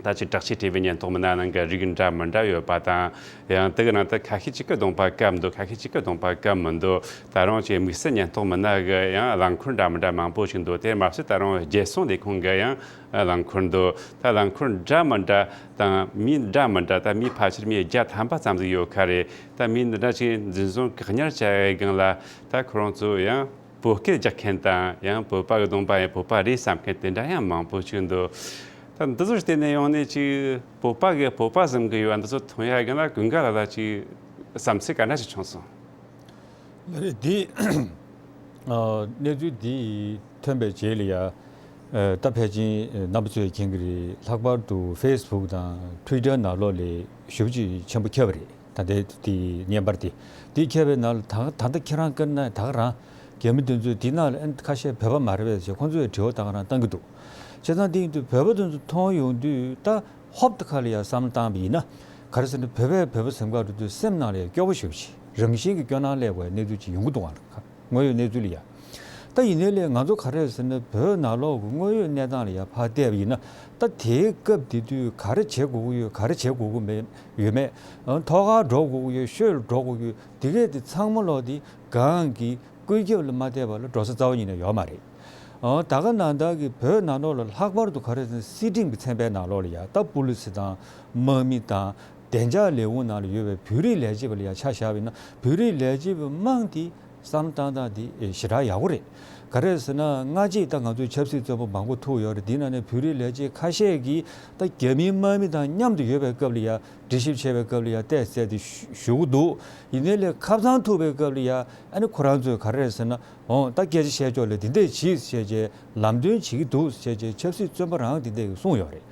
ད་ཅིག་དྲག་ཆས་སྤྲས་པའི་ཉེན་རྟོག་མི་སྣ་ནང་གི་རིགས་འདྲ་མི་འདྲ་ཡོད་པ་དང་། ཡང་དེ་གི་ནང་དུ་ཁ་ཤས་ཅིག་གི་གདོང་པ་བཀབ་འདུག་ཁ་ཤས་ཅིག་གི་གདོང་པ་བཀབ་མི་འདུག་ད་རུང་ཅིག་དམིགས་བསལ་ཉེན་རྟོག་མི་སྣ་གི་ཡང་རླངས་འཁོར་འདྲ་མི་འདྲ་མང་པོ་ཞིག་འདུག་དེ་མ་ཟད་ད་རུང་རྒྱལ་སྲུང་ལས་ཁུངས་གི་ཡང་རླངས་འཁོར་འདུག་ད་རླངས་འཁོར་འདྲ་མི་འདྲ་དང་མི་འདྲ་མི་འདྲ། ད་མི་ཕལ་ཆེར་མི་བརྒྱ་ཐམ་པ་ཙམ་ཟིག་ཡོད་ཁ་རེད། ད་མི་འདི་འདྲ་ཅིག་འཛིན་བཟུང་བཀག་ཉར་བྱ་བའི་སྒང་ལ། ད་ཁོ་རང་ཚོ་ཡང་བོད་སྐད་རྒྱག་མཁན་དང་། ཡང་བོད་པ་གི་གདོང་པ་ཡང་བོད་པ་རེད་བསམ་མཁན་དེ་འདྲ་ཡང་མང་པོ་ཞིག་འདུག་ད་འདི་ཚོར་བལྟས་ནས་ཡོང་ནས་ཅིག་བོད་པ་གི་བོད་པ་བཟང་གི་ཡོད་པ་འདི་ཚོ་མཐོང་ཡ་གི་ན་ཀུན་དགའ་ལགས་ལ་ཅིག་བསམ་ཚུལ་ག་འདྲ་ཞིག་བྱུང་སོང་། ལགས་རེད། འདི་ཨ་གནས་ཚུལ་འདི་ཐོན་པའི་རྗེས་ལ་ཡ། ཨ་ད་ཕལ་ཆེར་རྣམ་པ་ཚོས་མཁྱེན་གྱི་རེད། ལྷག་པར་དུ་ཕེ་སི་བུག་དང་ཊུའི་ཊར་ནང་ལོགས་ལ་ཞེ་པོ་ཅིག་ཆེན་པོ་ཁྱབ་པ་རེད། ད་ལྟའི་དེ་བརྙན་པར་དེ། དེ་ཁྱབ་པའི་ནང་ལ་ད་ད་ལྟ་ཁྱེད་རང་བཀར་ན་ད་ག་རང་། རྒྱ་མི་དེ་ཚོས་དེ་ནང་ལ་ཨ་ནི་ཁ་ཤས་བོད་པ་མ་རེད་པས་ཟེར་ཁོང་ཚོས་དྲི་བ་ད་ག་རང་བཏང་གི་འདུག་བྱས་ཙང་དེ་ཡིན་དུས་བོད་པ་དེ་ཚོ་མཐོང་ཡོང་དུས་ད་ཧོབ་ཏེ་ཁ་ལ་ཡ་བསམ་བློ་བཏང་བ་ཡིན་ན། ག་རེ་ཟེར་ན་བོད་པས་བོད་པ་ཟེར་ག་འགྲོ་དུས་སེམས་ནང་ལ་ཡ་སྐྱོ་པོ་ཞེ་པོ་ཅིག་རང་བཞིན་གྱི་སྐྱོ་སྣང་སླེབས་དགོས་གནས་ཚུལ་ཅིག་ཡོང་གི་འདུག་ག་དངོས་ཡོད་གནས་ཚུལ་ལ་ཡ། ད་ཡིན་ནའི་ལས་ང་ཚོ་ག་རེ་ཟེར་ན་བོད་ནང་ལོགས་ཀྱི་དངོས་ཡོད་གནས་སྟངས་ལ་ཡ་ཕར་བལྟས་པ་ཡིན་ན། ད་དེའི་སྐབས་དེ་དུས་ག་རེ་བྱེད་དགོས་ཀྱི་ཡོད། ག་རེ་བྱེད་དགོས་ཀྱི་མེད་ཡོད་མེད། ཨ་ཐོག་ཁར་འགྲོ་དགོས་ཀྱི་ཡོད། ཤོད་ལ་འགྲོ་དགོས་ཀྱི་ཡོད། དེ་གས་དེ་ཚང་མ་ལོག་དེ་གང་གི་བཀོད་ཁྱབ་ལ་མ་བལྟས་པ་ལ་འགྲོ་ས་རྩ་བ་ཉིད་ནས་ཡོད་མ་རེད། ཨ་ད་ག་ནང་ལྟར་གྱི་བོད་ནང་ལོགས་ལ་ལྷག་པར་དུ་ག་རེ་ཟེར་ན་སྲིད་ཁྲིམས་ཀྱི་ཚན་པའི་ནང་ལོགས་ལ་ཡ་ད་པུ་ལི་སི་དང་དམག་མི་དང་བདེ་འཇགས་ལས་ཁུངས་ནང་ལ་ཡོད་པའི་བོད་རིགས་ལས་བྱེད་པ་ལ་ཡ་ཆ་བཞག་པ་ཡིན་ན། བོད་རིགས་ལས་བྱེད་པ་མང་དེ་བསམ་བློ་བཏང་སྟངས་དེ་ཞེ་དྲག་ཡག་པོ་རེད། ག་རེ་ཟེར་ན་སྔ་རྗེས་ད་ང་ཚོས་ཆབ་སྲིད་བཙོན་པ་མང་པོ་ཐུག་ཡོད་རེད། དེའི་ནང་ནས་བོད་རིགས་ལས་བྱེད་ཁ་ཤས་ཀྱིས་ད་རྒྱ་མིའི་དམག་མི་དང་མཉམ་དུ་ཡོད་པའི་སྐབས་ལ་ཡ། འདྲི་ཞིབ་བྱས་པའི་སྐབས་ལ་ཡ་བལྟས་ཚད་དེ་ཞུ་ཞུ་གི་འདུག་ཡིན་ནའི་ལས་ཁ་སང་ཐུག་པའི་སྐབས་ལ་ཡ་ཨ་ནི་ཁོ་རང་ཚོས་ག་རེ་རེད་ཟེར་ན། འོང་ད་སྐད་ཆ་བཤད་ཕྱོགས་ལ་འདི་འདྲས་བྱེད་ཟེར་བྱས་ལམ་སྟོན་བྱེད་ཀྱི་འདུག་ཟེར་བྱས་ཆབ་སྲིད་བཙོན་པ་རང་འདི་འདྲས་ཀྱིས་གསུངས་ཡོད་རེད།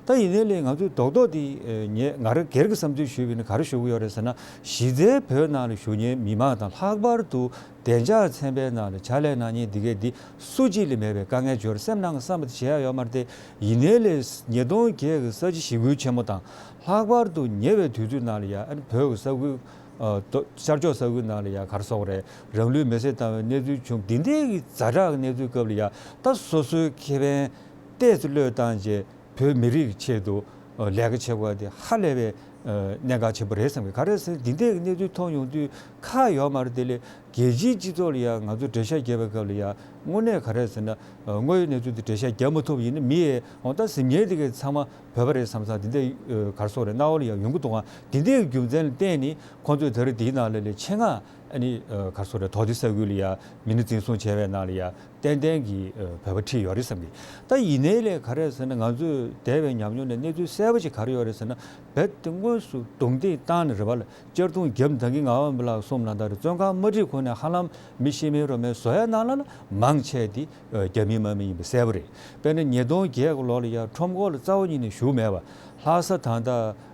ད་ཡིན་ནའི་ལས་ང་ཚོས་རྡོག་རྡོག་དེ་ཨེ་ངས་ང་རང་སྒེར་གྱི་བསམ་ཚུལ་ཞུས་པ་ཡིན་ན་ག་རེ་ཞུ་གི་ཡོད་རེད་ཟེར་ན། གཞི་རྩའི་བོད་ནང་ལ་བཞུགས་མཁན་མི་མང་དང་ལྷག་པར་དུ་བདེ་འཇགས་ཚན་པའི་ནང་ལ་ཕྱག་ལས་གནང་མཁན་འདི་གས་འདི་སུ་གཅིག་ལས་མེད་པའི་དཀའ་ངལ་འབྱོར་སེམས་ནང་གི་བསམ་པ་དེ་བྱེད་ཡ་ཡོད་མ་རེད་དེ། ཡིན་ནའི་ལས་ཉིས་སྟོང་བརྒྱད་ཀྱི་ས་བྱི་ཞི་རྒོལ་ཆེན་མོ་དང་ལྷག་པར་དུ་ཉེ་བའི་དུས་ཚོད་ནང་ལ་ཡ་ཨ་ནི་བོད་ཀྱི་ས་ཁུལ་ཨ་ཤར་ཕྱོགས་ས་ཁུལ་ནང་ལ་ཡ་ག་རེ་ཟེར་དགོས་རེད། རང་ལུས་མེར་སྲེག་བཏང་བའི་གནས་ཚུལ་བྱུང་། འདི་འདྲའི་གི་ཛ་དྲག་གི་གནས་ཚུལ་སྐབས་ལ་ཡ་ད་སོ་སོའི་ཁེ་ཕན་ཏོག་ཙམ་བློས་བཏང་བྱས་བོད་མི་རིགས་ཀྱི་ཆེད་དུ་ལས་ཀ་བྱེད་དགོས་པ་དེ་ཧ་ལས་པའི་ གནད་འགག་ཆེན་པོ་རེད་བསམ་གི། ག་རེ་ཟེར་ན་འདི་འདྲའི་གནས་ཚུལ་མཐོང་ཡོང་དུས་ཁག་ཡོད་མ་རེད། དེ་ལས་རྒྱལ་སྤྱིའི་སྤྱི་ཚོགས་ལ་ཡང་ང་ཚོས་འགྲེལ་བཤད་བརྒྱབ་པའི་སྐབས་ལ་ཡང་དངོས་གནས་ག་རེ་ཟེར་ན་དངོས་ཡོད་གནས་ཚུལ་དེ་འགྲེལ་བཤད་བརྒྱབ་མ་ཐུབ་པ་ཡིན་ན་མི་ཡས་འོ་ད་གཟིགས་མཁན་དེ་གའི་ཚང་མ་བོད་པ་རེད་བསམ་ཙང་འདི་འདྲའི་ག་རེ་ཟེར་དགོས་རེད། སྣང་བ་ལ་ཡང་ཡོང་གི་འདུག་ག། འདི་འདྲའི་རྒྱུ་མཚན་ལ་བརྟེན་ནས་ཁོང་ཚོས་ད་རེས་འདིའི་ནང་ལ་ལས་ཆེད་མངགས་ཨ་ནི་ག་རེ་ཟེར་དགོས་རེད། དོག་སྡེ་ས་ཁུལ་ལ་ཡང་མི་སྣ་འཛིན་བཟུང་བྱས་པའི་ནང་ལ་ཡང་ཏན་ཏན་གྱི་ཨ་བོད་པ་ཁྲིད་ཡོད་རེད་བསམ་གི། ད་ཡིན་ནའི་ལས་ག་རེ་ཟེར་ན་ང་ཚོས་འདས་པའི་ཉམས་མྱོང་ནས་གནས་ཚུལ་གསལ་པོ་ཞིག་ག་རེ་ཡོད་རེད་ཟེར་ན་རྦད་དེ་དངོས་སུ་རྡུང་རྡེག་བཏང་ནས་རེད་པ་ལ་གཅར་རྡུང་བརྒྱབ་ད་གིན་ངག་དབང་འབུམ་ལགས་གསུངས་ལབ་ད་རེད། བཙོན་ཁང་དམར་ཁྲིད་ཁོ་ནས་ཧ་ལམ་མི་ཤི་རྨས་རོ་རྨས་བཟོ་ཡ་ནང་ལ་ལ་མང་ཆེ་དེ་རྒྱ་མིའི་དམག་མི་ཡིན་པ་གསལ་པོ་རེད། དཔེར་ན་ཉིས་སྟོང་བརྒྱད་གི་ལོ་ལ་ཡང་ཁྲོམ་སྐོར་ལ་རྩ་བ་ཉིད་ནས་ཞུགས་མེད་པ། ལྷ་ས་ད་ལྟ་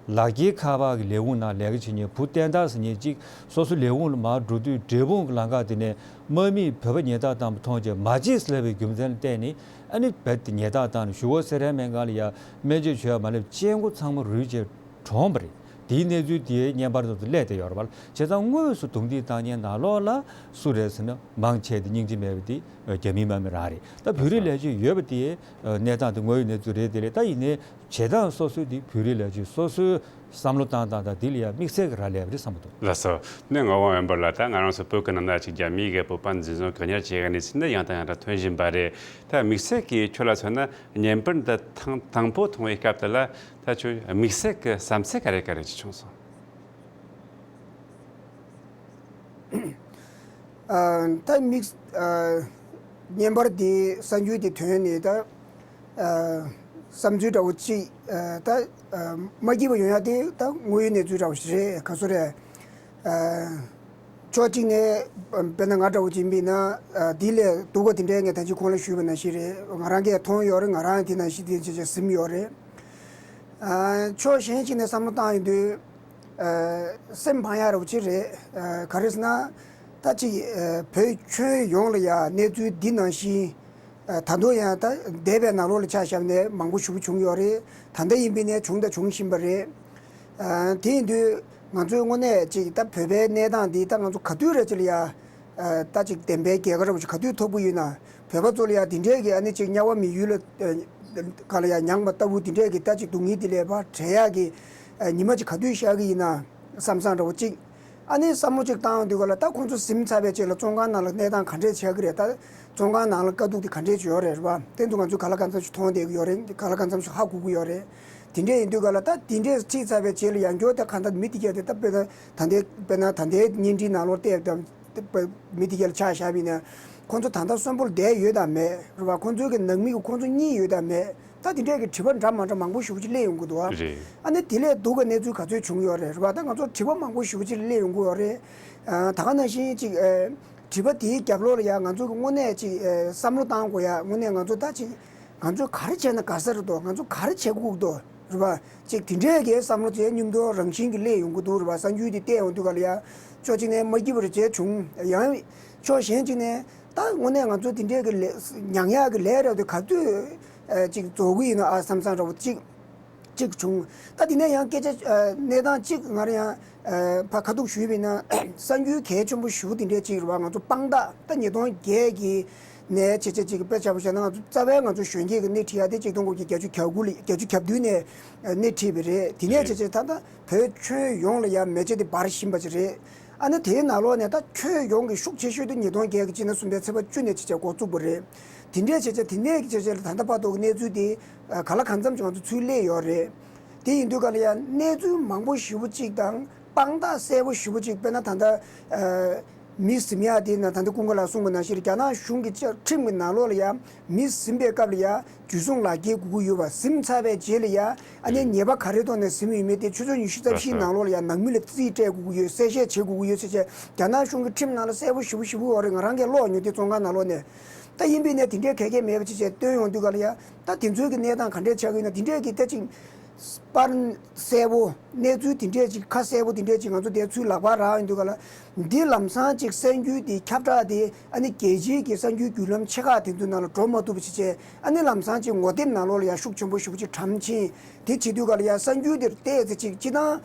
ལག་འཁྱེར་ཁ་པར་གྱི་ལས་ཁུངས་ནང་ལས་ཀ་བྱེད་མཁན་བུ་བསྟན་དར་ཟེར་མཁན་གཅིག་སོ་སོ་ལས་ཁུངས་ལ་མར་འགྲོ་དུས་འབྲས་སྤུངས་ཀྱི་ལམ་ཁ་དེ་ནས་དམག་མིས་བོད་པ་ཉེས་རྡུང་བཏང་པ་མཐོང་རྗེས་མ་བརྗེད་ཟེར་བའི་རྒྱུ་མཚན་ལ་བརྟེན་ནས་ཨ་ནི་རྦད་དེ་ཉེས་རྡུང་བཏང་ནས་གཞུག་གུ་སེ་ར་སྨན་ཁང་ལ་ཡ་སྨན་བཅོས་བྱེད་ཡ་མ་སླེབས་སྐྱེ་སྒོ་ཚང་མ་རུལ་རྗེས་གྲོངས་པ་རེད། དེའི་གནས་ཚུལ་དེ་བརྙན་པར་དུ་སླེབས་བསྡད་ཡོད་རེད་པ། བྱས་ཙང་དངོས་སུ་རྡུང་རྡེག་བཏང་མཁན་ནང་ལོགས་ལ་སུ་རེད་ཟེར་ན་མང་ཆེ་དེ་སྙིང་རྗེ་མེད་པ་དེ་རྒྱ་མིའི་དམག་མི་རང་རེད། ད་བོད་རིགས་ལས་བྱེད་ཡོད་པ་དེ་གནས་སྟངས་དེ་དངོས་ཡོད་གནས་ཚུལ་རེད། དེ་རེད། ད་ཡིན་ནའི་བྱེད་སྟངས་སོ་སོའི་དེ་བོད་རིགས་ལས་བྱེད་སོ་སོའི་བསམ་བློ་བཏང་སྟངས་དང་དེ་ལ་ཡང་དམིགས་བསལ་གྱི་རག་ལས་པ་རེད་བསམ་གྱི་འདུག་ལགས་སོ། ནས་ངག་དབང་དབེན་པ་ལགས། ད་ང་རང་ཚོ་བོད་ཀྱི་ནང་ན་ཅིག་རྒྱ་མིའི་གི་བོད་པ་འཛིན་བཟུང་བཀག་ཉར་བྱེད་མཁན་གྱི་གནས་ཚུལ་ནི་ཡང་དང་ཡང་དུ་ཐོན་བཞིན་པ་རེད། ད་དམིགས་བསལ་གྱིས་ཁྱོད་ལ་མཚོན་ན་བརྙན་པར་འདི་དང་དང་པོ་མཐོང་བའི་སྐབས་དེ་ལ་ད་ཁྱོད་དམིགས་བསལ་གྱི་བསམ་ཚུལ་ག་རེ་ག་རེ་ཅིག་བྱུང་སོང་། ཨ། ད་དམིགས། ཨ། བརྙན་པར་འདི་གསར་འགྱུར་འདི་ཐོན་ནས་ད། ཨ། བསམ་ཚུལ་འདྲ་བོ་གཅིག་ཨ། ད། ཨ། མ་སྐྱིད་པ་ཡོང་ཡ་དེ་ད་དངོས་ཡོད་གནས་ཚུལ་འདྲ་བོ་ཞིག་རེད། ག་ཚོད་རེད། ཨ། ཕྱོགས་གཅིག་ནས་དཔེར་ན་ང་འདྲ་བོ་ཅིག་ཡིན་ན་ཨ། འདི་ལས་སྡུག་པ་དེ་འདྲའི་ངས་ད་ཅི་གོང་ལ་ཞུས་པ་ནང་བཞིན་རེད། ང་རང་གིས་མཐོང་ཡོད་རེད། ང་རང་དེ་ནང་བཞིན་དེ་བྱས་བྱས་ཟིན་ཡོད་རེད། ཨ། ཕྱོགས་གཞན་ཞིག་ནས་བསམ་བློ་བཏང་ཡོང་དུས། ཨ། སེམས་ཕངས་ཡག་རོགས་ཅིག་རེད། ཨ། ག་རེ་ཟེར་ན། ད་ཅིག་ཨ། བོད་ཁྱོན་ཡོངས་ལ་ཡ་གནས་ཚུལ་འདི་ནང་བཞིན། ཨ། ད་དུང་ཡང་ད་འདས་པའི་ནང་ལོགས་ལ་ཆ་བཞག་ནས་མང་པོ་ཞེ་པོ་བྱུང་ཡོད་རེད། ད་ལྟ་ཡིན་པའི་ནས་བྱུང་དང་འབྱུང་བཞིན་པ་རེད། ཨ། དེ་ཡིན་དུས་ང་ཚོའི་དངོས་གནས་ཅིག་ད་བོད་པའི་གནས་སྟངས་འདི་ད་ང་ཚོ་ག་དུས་རེད་ཅིག་ལ་ཡ། ཨ། ད་ཅིག་བདེན་པའི་རྒྱལ་ཁ་ར་བ་ཅིག་ག་དུས་ཐོབ་ཀྱི་ཡོད་ན། བོད་པ་ཚོ་ལ་ཡ་དེ་འདྲས་ཀྱི་ཨ་ནི་ཅིག་དམྱལ་བ་མི་ཡུལ་ལ་ཨ། ག་ལ་ཡ་མྱངས་པ་ལྟ་བུ་དེ་འདྲས་ཀྱི་ད་ཅིག་སྡུག་བསྔལ་དེ་ལས་ཕར་བྲལ་ཡག་གི་ཨ། ཉི་མ་ཅིག་ག་དུས་ཤར་གི་ཡིན་ན་བསམ་བསམ་འདྲ་བོ་ཅིག་ཨ་ནི་བསམ་བློ་ཅིག་བཏང་ཡོང་དུས་ག་ལ་ད་ཁོང་ཚོ་ཟིན་ཚར་བའི་རྗེས་ལ་བཙོན་ཁང་ནང་ལ་གནས་སྟངས་ག་འདྲས་ཆགས་ཀྱི་རེད། ད་བཙོན་ཁང་ནང་ལ་དཀའ་སྡུག་དེ་ག་འདྲས་ཅིག་ཡོད་རེད། རེད་པ། དེ་ཚོ་ང་ཚོས་ག་ལ་གང་འཚམ་ཞིག་མཐོང་བསྡད་ཀྱི་ཡོད་རེད། ག་ལ་གང་འཚམ་ཞིག་ཧ་གོ་གི་ཡོད་རེད། དེ་འདྲས་ཡིན་དུས་ག་ལ་ད་དེ་འདྲས་ཁྲིད་ཚར་བའི་རྗེས་ལ་ཡང་བསྐྱར་ད་གང་ལྟར་མི་དེ་གས་དེ་ད་དཔེར་ན་ད་ལྟའི་དཔེར་ན་ད་ལྟའི་བརྙན་འཕྲིན་ནང་ལོགས་བལྟས་དང་། མི་དེ་གས་ལ་ཆ་བཞག་པ་ཡིན་ན། ཁོང་ཚོ་ད་ལྟ་གསོན་པོར་བསྡད་ཡོད་དམ་མེད་རེད་པ། ཁོང་ཚོའི་གི་ནང་མི་གི་ཁོང་ཚོ་གཉིད་ཡོད་དམ་མེད། ད་དེ་འདྲས་ཀྱི་དྲི་བ་འདྲ་མ་འདྲ་མང་པོ་ཞེ་པོ་ཅིག་སླེབས་ཡོང་གི་འདུག་ཨ། རེད། ཨ་ནི་དེ་ལས་སྡུག་ག་གནས་ཚུལ་ག་ཚོད་བྱུང་ཡོད་རེད། རེད་པ། ད་ང་ཚོར་དྲི་བ་མང་པོ་ཞེ་པོ་ཅིག་སླེབས་ཡོང་གི་ཡོད་རེད། ཨ། ད་ག་ནང་བཞིན་ཅིག་ཨ། དྲི་བ་དེའི་རྒྱབ་ལོགས་ལ་ཡ་ང་ཚོ་གི་དངོས་གནས་ཅིག་ཨ། བསམ་བློ་བཏང་དགོས་ཡ། དངོས་གནས་ང་ཚོ་ད་ཅིག་ང་ཚོས་ག་རེ་བྱས་ན་དགའ་ས་རེད་འདུག་ང་ཚོ་ག་རེ་བྱེད་དགོས་འདུག་རེད་པ། ཅིག་དེ་འདྲས་ཀྱི་བསམ་བློ་དེ་མཉམ་དུ་རང་བཞིན་གྱིས་སླེབས་ཡོང་གི་འདུག་རེད་པ། གསར་འགྱུར་དེ་བལྟས་ཡོང་དུས་ག་ལ་ཡ། ཕྱོགས་གཅིག་ནས་མ་སྐྱིད་པ་རེ་བྱས་བྱུང་། ཡང་ཕྱོགས་གཞན་གཅིག་ནས་ད་དངོས་གནས་ང་ཚོ་དེ་འདྲས་ཀྱི་ལས་མྱངས་ཡག་གི་ལས་རབ་དེ་ག་དུས་ཨ། ཅིག་རྫོགས་ཀྱི་ཡིན་ན་ཨ་བསམ་བསམ་འདྲ་བོ་ཅིག་ཅིག་བྱུང་། ད་དེ་ནས་ཡང་སྐད་ཆ་ཨ། གནས་སྟངས་གཅིག་ང་རང་ཡང་ཨ། ཕར་ཁ་ཐུག་ཞུས་པ་ཡིན་ན་གསར་འགྱུར་གལ་ཆེན་པོ་ཞེ་པོ་དེ་འདྲས་ཅིག་རེད་པ། ང་ཚོ་དཔང་རྟགས་ད་ཉིས་སྟོང་བརྒྱད་ཀྱི་ནས་བྱས་བྱས་ཅིག་དཔེ་ཆ་པོ་བཞག་ན་ང་ཚོ་རྩ་བའི་ང་ཚོ་གཞོན་སྐྱེས་ཀྱི་སྣེ་ཁྲིད་ཡ་དེ་ཆིག་སྟོང་དགུ་བརྒྱ་བརྒྱད་ཅུ་གྱ་དགུ་ལ་བརྒྱད་ཅུ་གྱ་བདུན་ནས་ཨ། སྣེ་ཁྲིད་པ་རེད། དེ་ནས་བྱས་བྱས་ད་ལྟ་བོད་ཁྱོན་ཡོངས་ལ་ཡ་མེ་ལྕེ་དེ་འབར་བཞིན་པ་ཅིག་རེད། ཨ་ནི་དེའི་ནང་ལོགས་ནས་ད་ཁྱོན་ཡོངས་ཀྱི་ཤུགས་ཆེ་ཤོས་དེ་ཉིས་སྟོང་བརྒྱད་ཀྱི་སྤྱི་ཟླ་གསུམ་པའི་ཚེས་པ་བཅུ་ནས་བྱས་བྱས་འགོ་བཙུགས་པ་རེད། དེ་འདྲས་བྱས་བྱས་དེ་ནས་བྱས་བྱས་ལ་ད་ལྟ་བར་དུ་གནས་ཚུལ་དེ་ཨ། ག་ལ་གང་འཚམ་ཅིག་ང་ཚོ་ཚུར་སླེབས་ཡོད་རེད། དེ་ཡིན་དུས་ག་ལ་ཡ་གནས་ཚུལ་མང་པོ་ཞེ་པོ་ཅིག་དང་དཔང་རྟགས་གསལ་པོ་ཞེ་པོ་ཅིག་དཔེར་ན་ད་ལྟ་ཨ། མི་ཟིན་ཡ་དེ་ན་ད་ལྟ་ཀུན་དགའ་ལགས་གསུངས་པ་ནང་བཞིན་རྒྱ་ནག་གཞུང་གི་བཅའ་ཁྲིམས་ཀྱི་ནང་ལོགས་ལ་ཡ་མི་ཟིན་པའི་སྐབས་ལ་ཡ་འཇུ་བཟུང་ལག་འཁྱེར་དགོས་ཀྱི་ཡོད་པ། ཟིན་ཚར་བའི་རྗེས་ལ་ཡ་ཨ་ནི་ཉེས་པ་ག་རེ་ཐོག་ནས་ཟིན་ཡོད་མེད་དེ་ཆུ་ཚོད་ཉི་ཤུ་རྩ་བཞིའི་ནང་ལོགས་ལ་ཡ་ནང་མི་ལ་རྩིས་སྤྲད་དགོས་ཀྱི་ཡོད། གསལ་བཤད་བྱེད་དགོས་ཀྱི་ཡོད་ཟེར་བྱས་རྒྱ་ནག་གཞུང་གི་ཁྲིམས་ནང་ལ་གསལ་པོ་ཞེ་པོ་ཞེ་པོ་ཡོད་རེད། ང་རང་གིས་ཀློག་མྱོང་དུས་བཙོན་ཁང་ནང་ལོགས་ནས། ད་ཡིན་པའི་ནས་དེ་འདྲའི་གལ་གལ་མེད་པ་ཅིག་བྱས་བཏོན་ཡོང་དུས་ག་ལ་ཡ། ད་དེ་ཚོའི་གི་གནས་སྟངས་ག་འདྲས་ཆགས་ཀྱི་ཡོད་ན་དེ་འདྲས་ཀྱི་ད་ཅིག་པར་གསལ་པོ་གནས་ཚུལ་དེ་འདྲས་ཅིག་ཁ་གསལ་པོ་དེ་འདྲས་ཅིག་ང་ཚོ་དེ་ཚུར་ལག་པར་རག་ཡོང་དུས་ག་ལ། འདི་ལམ་སང་ཅིག་གསར་འགྱུར་དེ་ཁྱབ་བསྒྲགས་དེ་ཨ་ནི་རྒྱལ་སྤྱིའི་གི་གསར་འགྱུར་བརྒྱུད་ལམ་ཆེ་ཁག་དེ་ཚོའི་ནང་ལ་འགྲོ་མ་ཐུབ་པ་ཅིག་བྱས། ཨ་ནི་ལམ་སང་ཅིག་ངོ་དེབ་ནང་ལོགས་ལ་ཡ་ཤུགས་ཆེན་པོ་ཞེ་པོ་ཅིག་གྲམ་ཕྱིན། དེ་བྱེད་དུས་ག་ལ་ཡ་གསར་འགྱུར་དེར་བལྟས་ཚེ་ཅིག་སྤྱིར་བཏང་།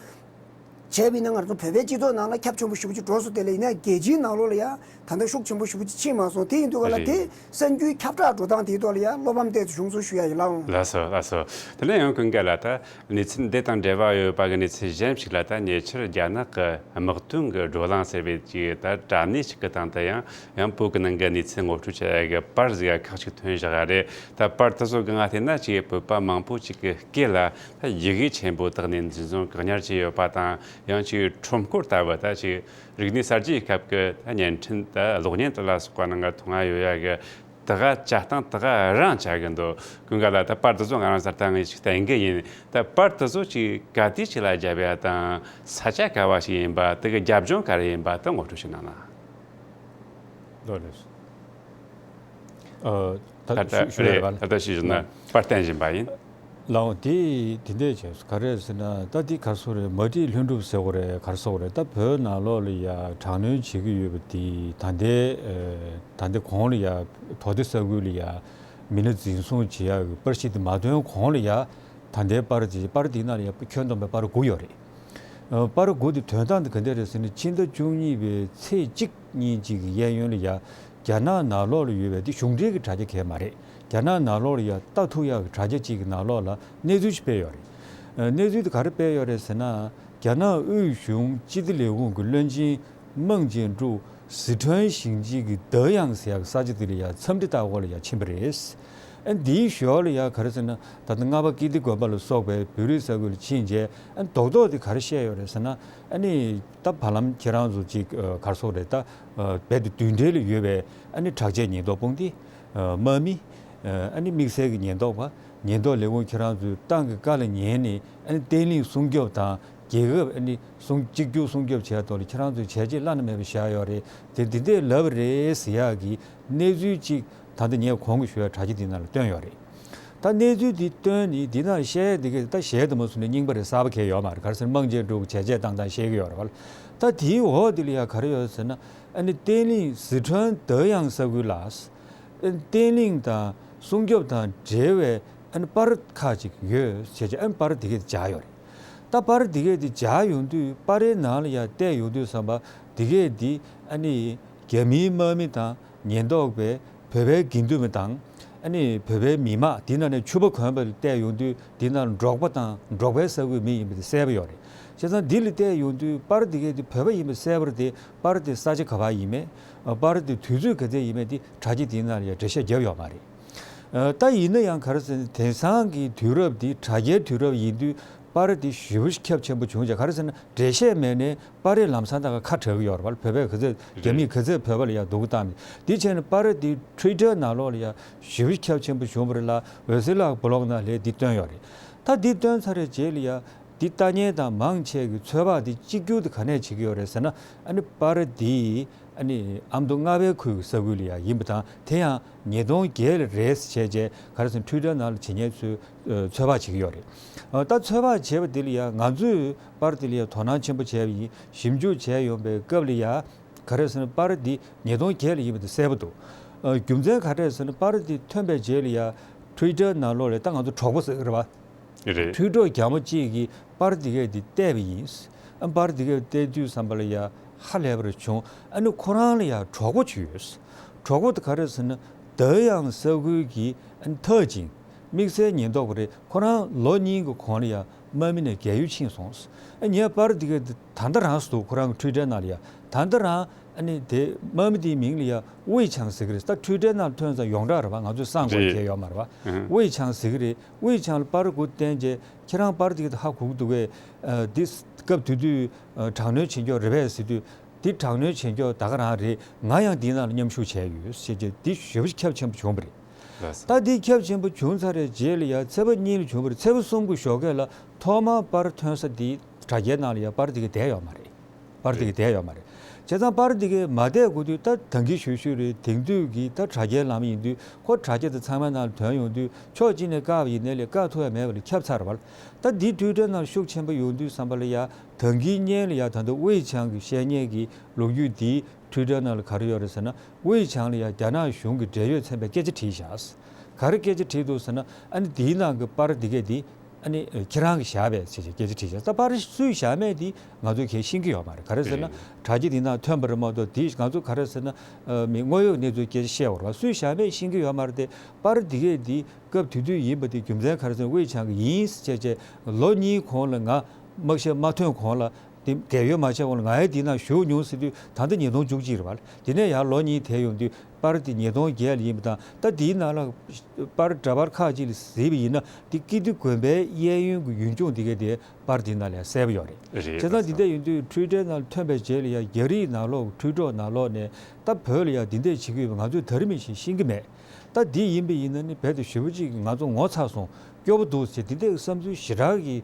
བྱས་པ་ཡིན་ན་ང་ཚོ་བོད་པའི་སྤྱི་ཚོགས་ནང་ལ་ཁྱབ་ཆེན་པོ་ཞེ་པོ་ཅིག་འགྲོ་སོང་། དེ་ལ་ཡིན་ན་རྒྱལ་སྤྱིའི་ནང་ལོགས་ལ་ཡང་ད་ལྟ་ཤུགས་ཆེན་པོ་ཞེ་པོ་ཅིག་ཕྱིན་མ་སོང་། དེ་ཡིན་དུས་ག་ལ་རེད། དེ་གསར་འགྱུར་ཁྱབ་བསྒྲགས་འགྲོ་སྟངས་དེའི་ཐོག་ལ་ཡང་བློ་ཕམ་ཏོག་ཙམ་བྱུང་སོང་ཞུ་ཡ་ཡིན། ལགས་འོང་། ལགས་སོ། ལགས་སོ། དེ་ནས་ཡང་ཀུན་དགའ་ལགས། ད་གནས་ཚུལ་འདི་དང་འབྲེལ་བ་ཡོད་པ་གི་གནས་ཚུལ་གཞན་ཞིག་ལ། ད་ཉེ་ཆར་རྒྱ་ནག་གི་དམག་དོན་གྱི་བགྲོ་གླེང་ཟེར་བའི་ཅིག་ད་དྲ་གནས་ཤིག་གི་སྟེང་དུ་ཡང་ཡང་བོད་ཀྱི་ནང་གི་གནས་ཚུལ་ངོ་སྤྲོད་བྱེད་ཡ་གི་པར་ཟིག་ཁག་ཅིག་ཐོན་བཞག་པ་རེད། ད་པར་དེ་ཚོ་གི་ང་བལྟས་ན་ཅིག་བོད་པ་མང་པོ་ཅིག་གི་སྐེ་ལ་ད་ཡི་གེ་ཆེན་པོ་དག་ནས་འཛིན་བཟུང་བཀག་ཉར་བྱས་ཡོད་པ་དང་། ཡང་ཅིག་ཁྲོམ་སྐོར་ལྟ་བུ། ད་ཅིག་རིག་གནས་གསར་བརྗེའི་སྐབས་ཀྱི་ད་བརྙན་འཕྲིན་ད་གློག་བརྙན་དེ་ལ་སོགས་པ་ནང་ག་མཐོང་ང་ཡོད་ཡ་གི། དེ་ག་བྱ་སྟངས་དེ་ག་རང་བྱ་གི་འདུག། ཀུན་དགའ་ལགས། ད་པར་དེ་ཚོ་ང་རང་གསར་དུ་ངས་ཅིག་བསྟན་གི་ཡིན། ད་པར་དེ་ཚོ་ཅིག་ག་དུས་ཅིག་ལ་བརྒྱབ་ཡ་དང་། ས་ཆ་ག་བ་ཞིག་ཡིན་པ། དེ་གི་རྒྱབ་ལྗོངས་ག་རེ་ཡིན་པ་དེ་ངོ་སྤྲོད་ཞིག་གནང་ན། ལགས་རེད། ཨ། ད་ད་ལྟ་ཞུ་ཞུ་ཡ་རེད། རེད་པ། ད་ལྟ་ཞུ་བཞིན་ན་ལགས། པར་བསྟན་བཞིན་པ་ཡིན། ལགས་འོང་། དེ་དེ་འདྲས་བྱས་སོང་། ག་རེ་ཟེར་ན། ད་འདི་ག་རེ་ཟེར་དགོས་རེད། མ་བྲིས་ལྷུན་གྲུབ་ཟེར་དགོས་རེད། ག་རེ་ཟེར་དགོས་རེད། ད་བོད་ནང་ལོགས་ལ་ཡ་དྲག་གནོན་བྱེད་ཀྱི་ཡོད་པ་དེ། ད་ལྟའི་ཨ་ད་ལྟའི་གོང་ལ་ཡ་དོ་བདེ་ས་ཁུལ་ལ་ཡ་མི་སྣ་འཛིན་བཟུང་བྱེད་ཡག་གི་པར་གཞི་དེ་མ་ཐོན་གོང་ལ་ཡ། ད་ལྟའི་པར་དེ། པར་དེའི་ནང་ལ་ཡ་ཁྱོན་བསྡོམས་པའི་པར་དགུ་ཡོད་རེད། ཨ། པར་དགུ་དེ་ཐོན་སྟངས་དེ་ག་འདྲས་རེད་ཟེར་ན། ཕྱི་ཟླ་བཅུ་གཉིས་པའི་ཚེས་གཅིག་ཉིན་གཅིག་གི་གཡས་གཡོན་ལ་ཡ། རྒྱ་ནག་ནང་ལོགས་ལ་ཡོད་པའི་དེ་གཞུང་འབྲེལ་གྱི་དྲ་རྒྱ་གང་ཡང་མ་རེད། རྒྱ་ནག་ནང་ལོགས་ལ་ཡ་ལྟ་ཐུབ་ཡག་གི་དྲ་རྒྱ་གཅིག་གི་ནང་ལོགས་ལ་གནས་ཚུལ་ཞིག་སྤེལ་ཡོད་རེད། ཨ། གནས་ཚུལ་དེ་ག་རེ་སྤེལ་ཡོད་རེད་ཟེར་ན། རྒྱ་ནག་དབུས་གཞུང་སྤྱི་བདེ་ལས་ཁུངས་ཀྱི་བློན་ཆེན་མང་ཅན་ཀྲུའུ་སི་ཁྲོན་ཞིང་ཆེན་གྱི་ཏེ་དབྱང་ཟེར་ཡག་གི་ས་ཆ་དེ་ལ་ཡ་འཚམས་འདྲི་ལྟ་སྐོར་ལ་ཡ་ཕྱིན་པ་རེད། ཨ། འདིའི་ཞོར་ལ་ཡ་ག་རེ་ཟེར་ན། ད་ལྟ་རྔ་པ་ཀིརྟི་དགོན་པ་ལ་སོགས་པའི་བོད་རིགས་ས་ཁུལ་ལ་ཕྱིན་རྗེས། ཨ། རྡོག་རྡོག་དེ་ག་རེ་བཤད་ཡོད་རེད་ཟེར་ན། ཨ་ནི་ད་བར་ལམ་ཁྱེད་རང་ཚོ་ཅིག་ཨ་ག་རེ་ཟེར་དགོས་རེད། ད་ཨ་རྦད་དེ་མདུན་གྲལ་ལ་ཡོད་པའི་ཨ་ནི་དྲག་ཆས་ཉེན་རྟོག་དཔུང་སྡེ། ཨ། དམག་མི། ཨ་ནི་དམིགས་བསལ་གྱི་ཉེན་རྟོག་པ། ཉེན་རྟོག་ལས་ཁུངས་ཁྱེད་རང་ཚོས་ཏང་གི་བཀའ་ལ་ཉན་ནས། ཨ་ནི་བརྟན་ལྷིང་སྲུང་སྐྱོབ་དང་། རྒྱལ་ཁབ་ཨ་ནི་སྲུང་། གཅིག་གྱུར་སྲུང་སྐྱོབ་བྱས་ཐོག་ལ་ཁྱེད་རང་ཚོས་བྱས་རྗེས་བླ་ན་མེད་པ་བཞག་ཡོད་རེད། དེ་འདི་འདྲས་ལབ་པ་རེད་ཟེར་ཡག་གི་གནས་ཚུལ་ཅིག་ད་ལྟ་ངས་གོང་གི་ཞུ་བའི་དྲ་རྒྱ་འདི་ནང་ལ་བཏོན་ཡོད་རེད། ད་གནས་ཚུལ་འདི་བཏོན་ནས་འདི་ནང་བཤད་ཡ་འདི་གས། ད་གཞས་དེ་མ་གསུངས་ནས་རྙིང་པ་རེད། གསར་པ་གང་ཡང་ཡོད་མ་རེད། ག་རེ་ཟེར་ན། མང་ཆེ་འགྲོ་གི་བྱས་རྗེས་བཏང་སྟངས་བཤད་ཀྱི་ཡོད་རེད་བ། ད་དེའི་འོག་འདི་ལ་ཡ་ག་རེ་ཡོད་ཟེར་ན། ཨ་ནི་བརྟན་ལྷིང་། སི་ཁྲོན་ཏེ་དབྱང་ས་ཁུལ་ལ། ཨ་ནི་བརྟན་ལྷིང་དང་སྲུང་སྐྱོབ་དང་འབྲེལ་བའི་ཨ་ནི་པར་ཁག་ཅིག་ཡོད་བྱས་རྗེས། ཨ་ནི་པར་འདི་གས་འདི་སྦྱར་ཡོད་རེད། ད་པར་འདི་གས་འདི་སྦྱར་ཡོང་དུས། པར་རིས་ནང་ལ་ཡ་བལྟས་ཡོང་དུས་ཙམ་པ། འདི་གས་འདི་ཨ་ནི་རྒྱ་མིའི་དམག་མི་དང་། ཉེན་རྟོག་པས་བོད་པའི་དགེ་འདུན་པ་དང་། ཨ་ནི་བོད་པའི་མི་མང་། དེ་ནང་ནས་ཕྱུ་པ་གོན་པ་ལ་བལྟས་ཡོང་དུས། དེ་ནང་འབྲོག་པ་དང་འབྲོག་པའི་ས་ཁུལ་མི་ཡིན་པ་དེ་གསལ་པོ་ཡོད་རེད། བྱས་ཙང་འདི་ལ་བལྟས་ཡོང་དུས། པར་འདི་གས་འདི་བོད་པ་ཡིན་པ་གསལ་པོ་རེད་དེ། པར་དེ་ས་ཆ་ག་པར་ཡིན་མིན། པར་དེ་དུས་ཚོད་ག་ཚོད་ཡིན་མིན་དེ་དྲ་རྒྱ་དེའི་ནང་ལ་ཡང་འགྲེལ་བཤད་བརྒྱབ་ཡོད་མ་རེད། ད་ཡིན་ན་ཡང་ག་རེ་ཟེར་ན། དེང་སང་གི་དུས་རབས་འདི་དྲ་རྒྱའི་དུས་རབས་ཡིན་དུས། པར་དེ་ཞེ་པོ་ཞིག་ཁྱབ་ཆེན་པོ་བྱུང་བྱས། ག་རེ་ཟེར་ན། འགྲེལ་བཤད་མེད་ནས་པར་རིས་ལམ་སང་ད་ག་ཁ་གྲག་གི་ཡོད་རེད་བ། བོད་པས་ག་ཚོད། རྒྱ་མིས་ག་ཚོད་བོད་པ་ལ་ཡ་སྡུག་པོ་བཏང་མིན། དེ་བྱས་ནས་པར་རིས་དེ་ཊུའི་ཊར་ནང་ལོགས་ལ་ཡ་ཞེ་པོ་ཁྱབ་ཆེན་པོ་བྱུང་བ་རེད་ལ། འོད་ཟེར་ལགས་བི་ལོག་ནང་ལ་འདི་བཏོན་ཡོད་རེད། ད་འདི་བཏོན་ཚར་བའི་རྗེས་ལ་ཡ། འདི་ལྟ་མཁན་དང་མང་ཆེ་གི་ཚོད་དཔག་འདི་གཅིག་གྱུར་དེ་ག་ནས་བྱེད་ཀྱི་ཡོད་རེད་ཟེར་ན། ཨ་ནི་པར་རིས་འདི་ཨ་ནི་ཨ་མདོ་རྔ་བའི་ཁུལ་གྱི་ས་ཁུལ་ལ་ཡ་ཡིན་པ་དང་། དེ་ཡང་ཉིས་སྟོང་བརྒྱད་ལ་རེད་ཟེར་བྱས་རྗེས། ག་རེ་ཟེར་ན། ཊུའི་ཊར་ནང་ལ་བྱེད་མཁན་ཚོས་ཚོད་དཔག་བྱེད་ཀྱི་ཡོད་རེད། ད་ཚོད་དཔག་བྱས་པ་དེ་ལ་ཡ། ང་ཚོས་པར་དེ་ལ་ཡ་དོ་སྣང་ཆེན་པོ་བྱས་པ་ཡིན། ཞིབ་འཇུག་བྱས་ཡོང་པའི་སྐབས་ལ་ཡ། ག་རེ་ཟེར་ན། པར་འདི་ཉིས་སྟོང་བརྒྱད་ལ་ཡིན་པ་དེ་གསལ་པོ་འདུག། རྒྱུ་མཚན་ག་རེ་ཟེར་ན། པར་འདི་ཐོན་པའི་རྗེས་ལ་ཡ། ཊུའི་ཊར་ནང་ལོགས་ལ། ད་ང་ཚོ་གྲོགས་པོ་ཟེར་གི་རེད་བ། རེད། ཊུའི་ཊར་རྒྱ་མོ་གཅིག་གིས་པར་འདི་གས་འདི་བལྟས་པ་ཡིན། ཨ། པར་འདི་གས་བལྟས་དུས་ཙམ་པ་ལ་ཡ་ཧ་ལས་པ་རེ་བྱུང་། ཨ་ནི་ཁོ་རང་ལ་ཡ་གྲོགས་པོ་ཅིག་ཡོད། གྲོགས་པོ་དེ་ག་རེ་ཟེར་ན། ཏེ་དབྱང་ས་ཁུལ་གྱི་ཨ་ནི་ཐའོ་ཅིང་། དམིགས་བསལ་ཉེན་རྟོག་པ་རེད། ཁོ་རང་ལོ་གཉིས་ཀྱི་གོང་ལ་ཡ་དམག་མི་ནས་རྒས་ཡོལ་ཕྱིན་སོང་། ཨ། ངས་པར་འདི་གས་འདི་ད་ལྟ་རང་སུ་འདུག། ཁོ་རང་གི་ཊུའི་ཊར་ནང་ལ་ཡ། ད་ལྟ་རང་ཨ་ནི་དེ་དམག་མི་དེའི་མིང་ལ་ཡ་ཝེ་ཆང་ཟེར་གི་རེད། ད་ཊུའི་ཊར་ནང་ཐོན་ཙང་ཡོངས་གྲགས་རེད་བ། ང་ཚོས་གསང་དགོས་རེད། གལ་ཡོད་མ་རེད་བ། ཨ། ཝེ་ཆང་ཟེར་གི་རེད། ཝེ་ཆང་ལ་པར་དགུ་བསྟན་རྗེས། ཁྱེད་རང་པར་འདི་གས་ཧ་གོ་གི་འདུག་གས། ཨ། འདི་སྐབས་དེ་དུས་ཨ་དྲག་གནོན་བྱེད་མཁན་རེད་པས་ཟེར་དུས། འདི་དྲག་གནོན་བྱེད་མཁན་ད་ག་རང་རེད། ང་ཡང་འདིའི་ནང་ལ་མཉམ་ཞུགས་བྱས་ཡོད་ཟེར་བྱས། འདི་ཞེ་པོ་ཁྱབ་ཆེན་པོ་བྱུང་བ་རེད། ལགས་སོ། ད་འདི་ཁྱབ་ཆེན་པོ་བྱུང་ཚར་བའི་རྗེས་ལ་ཡ། ཚེས་པ་གཉིས་ལ་བྱུང་བ་རེད། ཚེས་པ་གསུམ་གྱི་ཞོགས་ཀས་ལ་ཐོག་མར་པར་ཐོན་ས་འདི་དྲ་རྒྱའི་ནང་ལ་ཡ་པར་འདི་གས་བསྡད་ཡོད་མ་རེད། པར་འདི་གས་བསྡད་ཡོད་མ་རེད། བྱས་ཙང་པར་འདི་གས་མ་བསྡད་དགོས་དུས། ད་ད་གིན་ཞུ་ཞུས་རེད། དེང་དུས་ཀྱི་ད་དྲ་རྒྱའི་ལམ་ཡིན་དུས། ཁོ་དྲ་རྒྱ་དེ་ཚང་མའི་ནང་ལ་ཐོན་ཡོང་དུས། ཕྱོགས་གཅིག་ནས་བཀག་པ་ཡིན་ནའི་ལས། བཀག་ཐུབ་ཡ་མེད་པ་ལས་ཁྱབ་ཚར་བ་རེད། ད་འདི་ཊུའི་ཊར་ནང་ཤུགས་ཆེན་པོ་ཡོང་དུས་ཙམ་པ་ལ་ཡ། ད་གིན་སྔོན་ལ་ཡ། ད་ལྟ་ཝེ་ཆང་གིས་བཤད་མཁན་གྱི་ལོ་རྒྱུས་འདི་ཊུའི་ཊར་ནང་ལ་ག་རེ་ཡོད་རེད་ཟེར་ན། ཝེ་ཆང་ལ་ཡ་རྒྱ་ནག་གཞུང་གི་འབྲེལ་ཡོད་ཚན་པས་སྐད་ཆ་དྲིས་བཞག། ག་རེ་སྐད་ཆ་དྲིས་འདུག་ཟེར་ན། ཨ་ནི་འདིའི་ནང་གི་པར་འདི་གས་འདི་ ཨ་ནི་ཁྱེད་རང་གིས་བཞག་པས་ཟེར་བྱས་སྐད་ཆ་དྲིས་བྱས། ད་པར་སུས་བཞག་མེད་དེ་ང་ཚོས་གལ་ཤེས་ཀྱི་ཡོད་མ་རེད། ག་རེ་ཟེར་ན། རེད། དྲ་རྒྱ་འདི་ནང་ཐོན་པ་རེད་མ་གཏོགས། དེ་ང་ཚོ་ག་རེ་ཟེར་ན། མི་དངོས་ཡོད་གནས་ཚུལ་སྐད་ཆ་བཤད་པ་རེད་པ། སུས་བཞག་མེད་ཤེས་ཀྱི་ཡོད་མ་རེད་དེ། པར་འདི་གས་འདི་སྐབས་དེ་དུས་ཡིན་པ་དེ་རྒྱུ་མཚན་ག་རེ་ཟེར་ན། ཝེ་ཆང་གི་ཡིན་ཟེར་བྱས་བྱས་ལོ་གཉིས་གོང་ལ། ང་དམག་ཞབས་མ་ཐོན་གོང་ལ། དེ་རྒས་ཡོལ་མ་བྱས་གོང་ལ་ང་ཡང་དེའི་ནང་ཞུགས་མྱོང་ཟེར་དུས། ད་ལྟ་ཉིས་སྟོང་བཅུ་གཅིག་རེད་པ། དེ་ནས་ཡར་ལོ་གཉིས་དེད་ཡོང་དུས་པར་དེ་ཉིས་སྟོང་བརྒྱད་ལ་ཡིན་པ་དང་། ད་དེའི་ནང་ལ་པར། འདྲ་པར་ཁག་ཅིག་ལ་གཟིགས་པ་ཡིན་ན། དེ་ཀིརྟི་དགོན་པའི་གཡས་གཡོན་གྱི་ཡུལ་ལྗོངས་དེ་གས་དེ་པར་དེའི་ནང་ལ་ཡང་གསལ་པོ་ཡོད་རེད། རེད། བྱས་ཙང་དེ་འདྲ་ཡིན་དུས་ཊུའི་ཊར་ནང་ཐོན་པའི་རྗེས་ལ་ཡང་རྒྱ་རིགས་ནང་ལོགས་ཊུའི་ཊར་ནང་ལོགས་ནས་ད་བོད་ལ་ཡང་འདི་འདྲ་བྱེད་ཀྱི་ཡོད་པ་ང་ཚོས་ད་རིང་མིན་ཞིག་ཤེས་ཀྱི་མེད། ད་འདི་ཡིན་པ་ཡིན་ན་ནི་རྦད་དེ་ཞེ་པོ་ཅིག་ང་ཚོ་ངོ་ཚ་སོང་། སྐྱོ་པོ་འདུག་ཟེར། འདི་འདྲའི་བསམ་ཚུལ་ཞེ་དྲག་གི་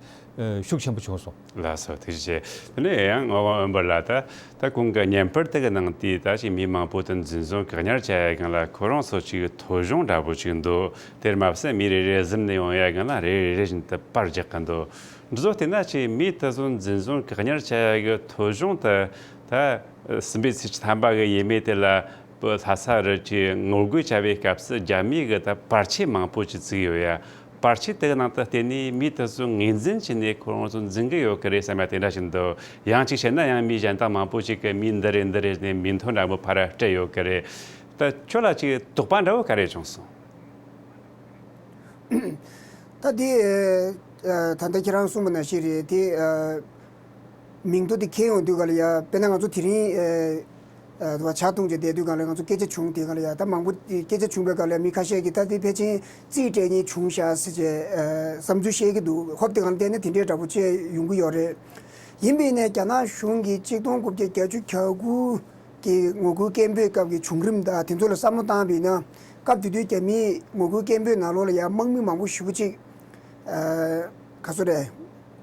ཤུགས་ཆེན་པོ་བྱུང་སོང་། ལགས་སོ། ཐུགས་རྗེ་ཆེ། དེ་ནས་ཡང་ངག་དབང་དབོན་པ་ལགས། ད་ད་གོང་གི་བརྙན་པར་དེ་གི་ནང་དེ་ད་ཅིག་མི་མང་པོ་དེ་འཛིན་བཟུང་བཀག་ཉར་བྱ་ཡ་སྒང་ལ་ཁོ་རང་ཚོ་ཅིག་ཐོ་གཞུང་འདྲ་པོ་ཅིག་འདུག། དེར་མ་ཟད་མི་རེ་རེ་གཟིམ་ནས་ཡོང་ཡ་སྒང་ལ་རེ་རེ་རེ་བཞིན་དུ་པར་རྒྱག་གི་འདུག། འདི་ཚོ་བལྟས་ན་ཅིག་མི་དེ་ཚོ་འཛིན་བཟུང་བཀག་ཉར་བྱ་ཡ་གི་ཐོ་གཞུང་དེ། ད་སྲིད་པའི་ཚེས་བཅུ་ཐམ་པ་གི་ཡས་མས་དེ་ལ་བོད་ལྷ་ས་རུ་ཅིག་ངོ་རྒོལ་བྱ་བའི་སྐབས་སུ་རྒྱ་མིས་གི་ད་པར་ཆས་མང་པོ་ཅིག་བཙུགས་ཡོད་ཡ། པར་ཆས་དེ་གི་ནང་དུ་བལྟས་ནས་མི་དེ་ཚོ་ངོས་འཛིན་བྱས་ནས་ཁོ་རང་ཚོ་འཛིན་གི་ཡོད་གི་རེད་བསམ་ཡ་དེ་འདྲ་ཞིག་འདུག། ཡང་གཅིག་བཤད་ན་ཡང་མི་གཞན་དག་མང་པོ་ཅིག་གིས་མི་འདི་རེད་འདི་རེད་ནས་མིང་ཐོ་འདྲ་པོ་ཕར་སྤྲད་ཡོད་གི་རེད། ད་ཁྱོད་ལ་ཅིག་དོགས་པ་འདྲ་པོ་ག་རེ་བྱུང་སོང་། ད་དེ། ཨ། ད་ལྟ་ཁྱེད་རང་གསུངས་པ་ནང་བཞིན་རེད་དེ། ཨ། མིང་ཐོ་དེ་འཁྱེར་ཡོང་དུས་སྒང་ལ་ཡ། དཔེར་ན་ང་ཚོ་དེ་རིང་ཨ་ཨ་ཇ་འཐུང་བྱས་བསྡད་དུས་སྒང་ལ་ང་ཚོ་སྐད་ཆ་བྱུང་དུས་སྒང་ལ་ཡ། ད་མང་པོ་སྐད་ཆ་བྱུང་བའི་སྒང་ལ་ཡ། མི་ཁ་ཤས་ཀྱིས་ད་དེ་ཕལ་ཆེར་རྩིས་སྤྲད་མཁན་བྱུང་ཤག་ཟེར་བྱས་ཨ་བསམ་ཚུལ་བཤད་ཀྱི་འདུག། ཧོབ་དེ་སྒང་ལ་བལྟས་ན་དེ་འདྲའི་འདྲ་པོ་བྱས་ཡོང་གི་ཡོད་རེད། ཡིན་པས་ན་རྒྱ་ནག་གཞུང་གིས་གཅིག་སྟོང་དགུ་བརྒྱ་བརྒྱད་ཅུ་གྱ་དགུ་གི་ངོ་རྒོལ་སྐད་འབོད་སྐབས་ཀྱི་བྱུང་རིམ་དང་དེ་ཚོ་ལ་བསམ་བློ་བཏང་བས་ན། སྐབས་དེ་དུས་རྒྱ་མིའི་ངོ་རྒོལ་སྐད་འབོད་ནང་ལོགས་ལ་ཡང་དམག་མི་མང་པོ་ཞེ་པོ་ཅིག་ཨ། ག་ཚོད་རེད།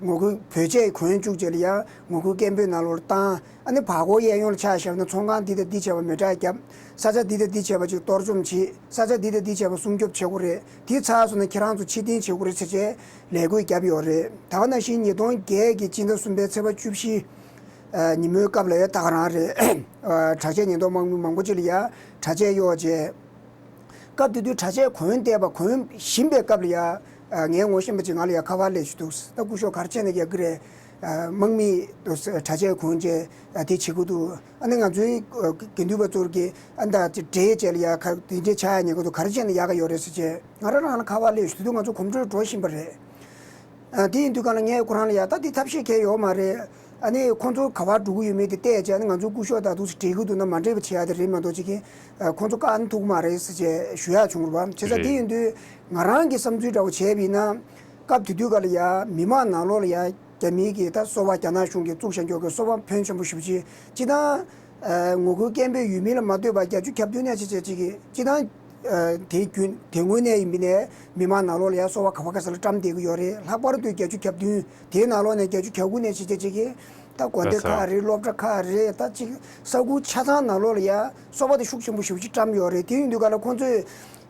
ངོ་རྒོལ་བོད་ཆས་གོན་བཅུག་བྱས་ལ་ཡང་ངོ་རྒོལ་སྐད་འབོད་ནང་ལོགས་ལ་བཏང་། ཨ་ནི་བར་སྐོར་གཡས་གཡོན་ལ་ཆ་བཞག་ན་ཚོང་ཁང་འདི་དང་འདི་བྱས་པ་མེ་སྲེག་བརྒྱབ། ས་ཆ་འདི་དང་འདི་བྱས་པ་ཅིག་གཏོར་བཅོམ་བྱས། ས་ཆ་འདི་དང་འདི་བྱས་པ་སྲུང་སྐྱོབ་བྱེད་དགོས་རེད། དེ་ཚར་སོང་ན་ཁྱེད་རང་ཚོ་ཕྱིར་འཐེན་བྱེད་དགོས་རེད་ཟེར་བྱས་ལས་འགུལ་བརྒྱབ་ཡོད་རེད། ད་ག་ནང་བཞིན་ཉིས་སྟོང་བརྒྱད་ཀྱི་སྤྱི་ཟླ་གསུམ་པའི་ཚེས་པ་བཅུ་བཞི། ཨ། ཉིན་མོའི་སྐབས་ལ་ཡ་ད་ག་རང་རེད། ཨ། དྲག་ཆས་ཉེན་རྟོག་དམག་མི་མང་པོ་ཅིག་ལ་ཡ་དྲག་ཆས་གཡོགས་བྱས། སྐབས་དེ་དུས་དྲག་ཆས་གོན་བསྡད་པ། གོན་བཞིན་པའི་སྐབས་ལ་ཡ། ཨ། ངའི་ངོ་ཤེས་པ་ཅིག་ང་ལ་ཡ་ཁ་པར་སླེབས་བྱུང་འདུག། ད་སྐུ་ཞབས་ག་རེ་བྱས་ནས་རྒྱག་གི་རེད། ཨ། དམག་མིས་དྲག་ཆས་གོན་བྱས་ཨ་དེ་བྱེད་ཀྱི་འདུག། ཨ་ནི་ང་ཚོའི་ཨ་དགེ་འདུན་པ་ཚོར་གྱི་ཨ་ད་ཅིག་འདྲེ་བྱས་ལ་ཡ་ག་དེ་འདྲས་ཆགས་ཡ་ཉེན་ཁ་འདུག། ག་རེ་བྱས་ནས་ཡག་ག་ཡོད་རེད་ཟེར་བྱས་ང་རང་རང་ལ་ཁ་པར་སླེབས་བྱུང་དུས་ང་ཚོ་གོམ་བགྲོད་འགྲོ་བཞིན་པ་རེད། ཨ། དེ་ཡིན་དུས་སྒང་ལ་ངས་ཁོ་རང་ལ་ཡ། ད་འདི་ཐབས་ཤེས་གང་ཡང་ཡོད་མ་རེད། ཨ་ནི་ཁོང་ཚོ་ག་པར་འགྲོ་གི་ཡོད་མེད་དེ་བལྟས་བྱས། ཨ་ནི་ང་ཚོའི་སྐུ་ཞབས་དང་འདུག་སེ་འབྲེལ་གྱི་འདུག་ན་མ་འབྲེལ་བ་བྱེད་ཡ་དེ་རེད་མ་གཏོགས་ཅིག་གིས་ཨ་ཁོང་ཚོ་བཀག་ནི་ཐུབ་ཀྱི་མ་རེད་ཟེར་བྱས་ཞུ་ཡ་བྱུང་རེད་པ། བྱས་ཙང་། རེད། དེ་ཡིན་དུས་ང་རང་གི་བསམ་ཚུལ་འདྲ་བོ་བྱས་པ་ཡིན་ན། སྐབས་དེ་དུས་སྒང་ལ་ཡ་མི་མང་ནང་ལོགས་ལ་ཡ་རྒྱ་མིའི་གི་ད་སོ་པ། རྒྱ་ནག་གཞུང་གིས་བཙུགས་བཞག་མཁན་གྱི་སོ་པ་ཕོན་ཆེན་པོ་ཞེ་པོ་ཅིག་སྤྱིར་བཏང་། ཨ། ངོ་རྒོལ་སྐད་འབོད་ཡོད་མེད་ལ་མ་ལྟོས་པར་བརྒྱད་ཅུ་གྱ་བདུན་ནས་བྱས་བྱས་ཅིག་གིས་སྤྱིར་བཏང་། ཨ། དེ་རྒྱུན་དེ་སྔོན་ནས་ཡིན་པ་ནས་མི་མང་ནང་ལོགས་ལ་ཡ་སོ་པ་ག་པ་ག་ས་ལ་བཀྲམ་བསྡད་ཀྱི་ཡོད་རེད། ལྷག་པར་དུ་བརྒྱད་ཅུ་གྱ་བདུན་དེའི་ནང་ལོགས་ནས་བརྒྱད་ཅུ་གྱ་དགུ་ནས་བྱས་བྱས་ཅིག་གིས་ད་དགོན་སྡེ་ཁག་རེད། སློབ་གྲྭ་ཁག་རེད། ད་ཅིག་ས་ཁུལ་ཆ་ཚང་ནང་ལོགས་ལ་ཡ་སོ་པ་དེ་ཤུགས་ཆེན་པོ་ཞེ་པོ་ཅིག་བཀྲམ་ཡོད་རེད། དེ་ཡིན་དུས་སྒང་ལ་ཁོང་ཚོས།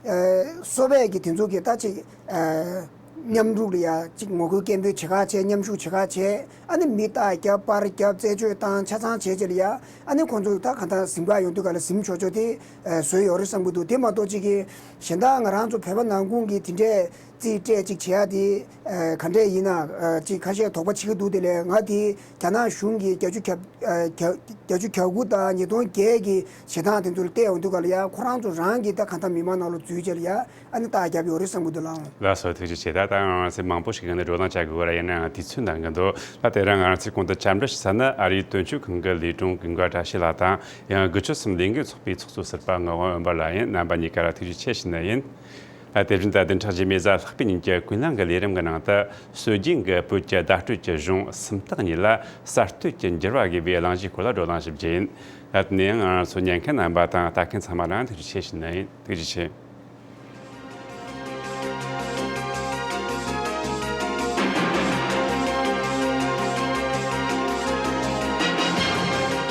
ཨ། སོ་པས་ཀྱི་དེ་ཚོ་གི་ད་ཅིག་ཨ། མཉམ་རུབ་ལ་ཡ་ཅིག་ངོ་རྒོལ་སྐད་འབོད་བྱེད་ཁ་བྱས། མཉམ་ཞུགས་བྱེད་ཁ་བྱས། ཨ་ནི་མི་རྟ་རྒྱབ། པར་རྒྱབ། རྩད་གཅོད་བཏང་། ཆ་ཚང་བྱས་བྱས་ལ་ཡ། ཨ་ནི་ཁོང་ཚོ་ད་གང་ལྟར་གཟིམ་ག་ཡོང་དུས་སྒང་ལ་གཟིམ་ཆོག་ཆོག་དེ་ཨ་བཟོས་ཡོད་རེད་བསམ་གྱི་འདུག། དེ་མ་གཏོགས་ཅིག་གིས་གཞན་དག་ང་རང་ཚོ་བོད་པ་ནང་ཁུལ་གྱི་དེ་འདྲས་རྩིས་སྤྲད་ཅིག་བྱེད་ཡ་དེ་ཨ་ག་འདྲས་ཡིན་ན། ཨ། ཅིག་ཁ་ཤས་དོགས་པ་བྱེད་ཀྱི་འདུག། དེ་ལས་ང་དེ་རྒྱ་ནག་གཞུང་གིས་བརྒྱད་ཅུ་གྱ་ཨ་བརྒྱད་ཅུ་གྱ་དགུ་དང་ཉིས་སྟོང་བརྒྱད་ཀྱི་བྱེད་སྟངས་དེ་ཚོ་ལ་བལྟས་ཡོང་དུས་སྒང་ལ་ཡ། ཁོ་རང་ཚོ་རང་གིས་ད་གང་ལྟར་མི་མང་ནང་ལོགས་འཛུལ་བྱས་ལ་ཡ། ཨ་ནི་རྟགས་བརྒྱབ་ཡོད་རེད་བསམ་གྱི་འདུག་ལགས། ལགས་སོ། ཐུགས་རྗེ་ཆེ། ད་ལྟ་ང་རང་ཚོ་མང་པོ་ཞིག་གིས་ནི་བགྲོ་གླེང་བྱ་དགོས་པ་ར་ཡིན་ན་ཡང་དུས་ཚོད་འདང་གི་འདུག། ད་དེ་རིང་ང་རང་ཚོས་གོང་དུ་བཅར་འདྲི་ཞུ་ས་ནི་ཨ་རིའི་དོན་གཅོད་ཁང་གི་ལས་དྲུང་ཀུན་དགའ་བཀྲ་ཤིས་ལགས་དང་། ཡང་དགུ་བཅུ་གསུམ་ལས་འགུལ་ཚོགས་པའི་ཚོགས་གཙོ་ཟུར་པ་ངག་དབང་དབོན་པ་ལགས་ཡིན། རྣམ་པ་གཉིས་ཀ་ལ་ཐུགས་རྗེ་ཆེ་ཞུ་ནི་ཡིན། ཨ། དེ་བཞིན་ད་བདུན་ཕྲག་རྗེས་མའི་གཟའ་ལྷག་པའི་ཉིན་གྱི་ཀུན་གླེང་གི་ལས་རིམ་གྱི་ནང་དུ། སྲོལ་རྒྱུན་གྱི་བོད་ཀྱི་བརྡ་སྤྲོད་ཀྱི་གཞུང་སུམ་རྟགས་གཉིས་ལ་གསར་གཏོད་ཀྱི་འགྱུར་བ་དགོས་པའི་གླེང་གཞིའི་སྐོར་ལ་བགྲོ་གླེང་ཞིག་བྱེད་ཡིན། ཨ། དེ་ནས་ཡང་ང་རང་ཚོ་ཉན་མཁན་རྣམ་པ་དང་ལྟ་མཁན་ཚང་མ་ལ་ཡང་ཐུགས་རྗེ་ཆེ་ཞུ་ནི་ཡིན། ཐུགས་རྗེ་ཆེ།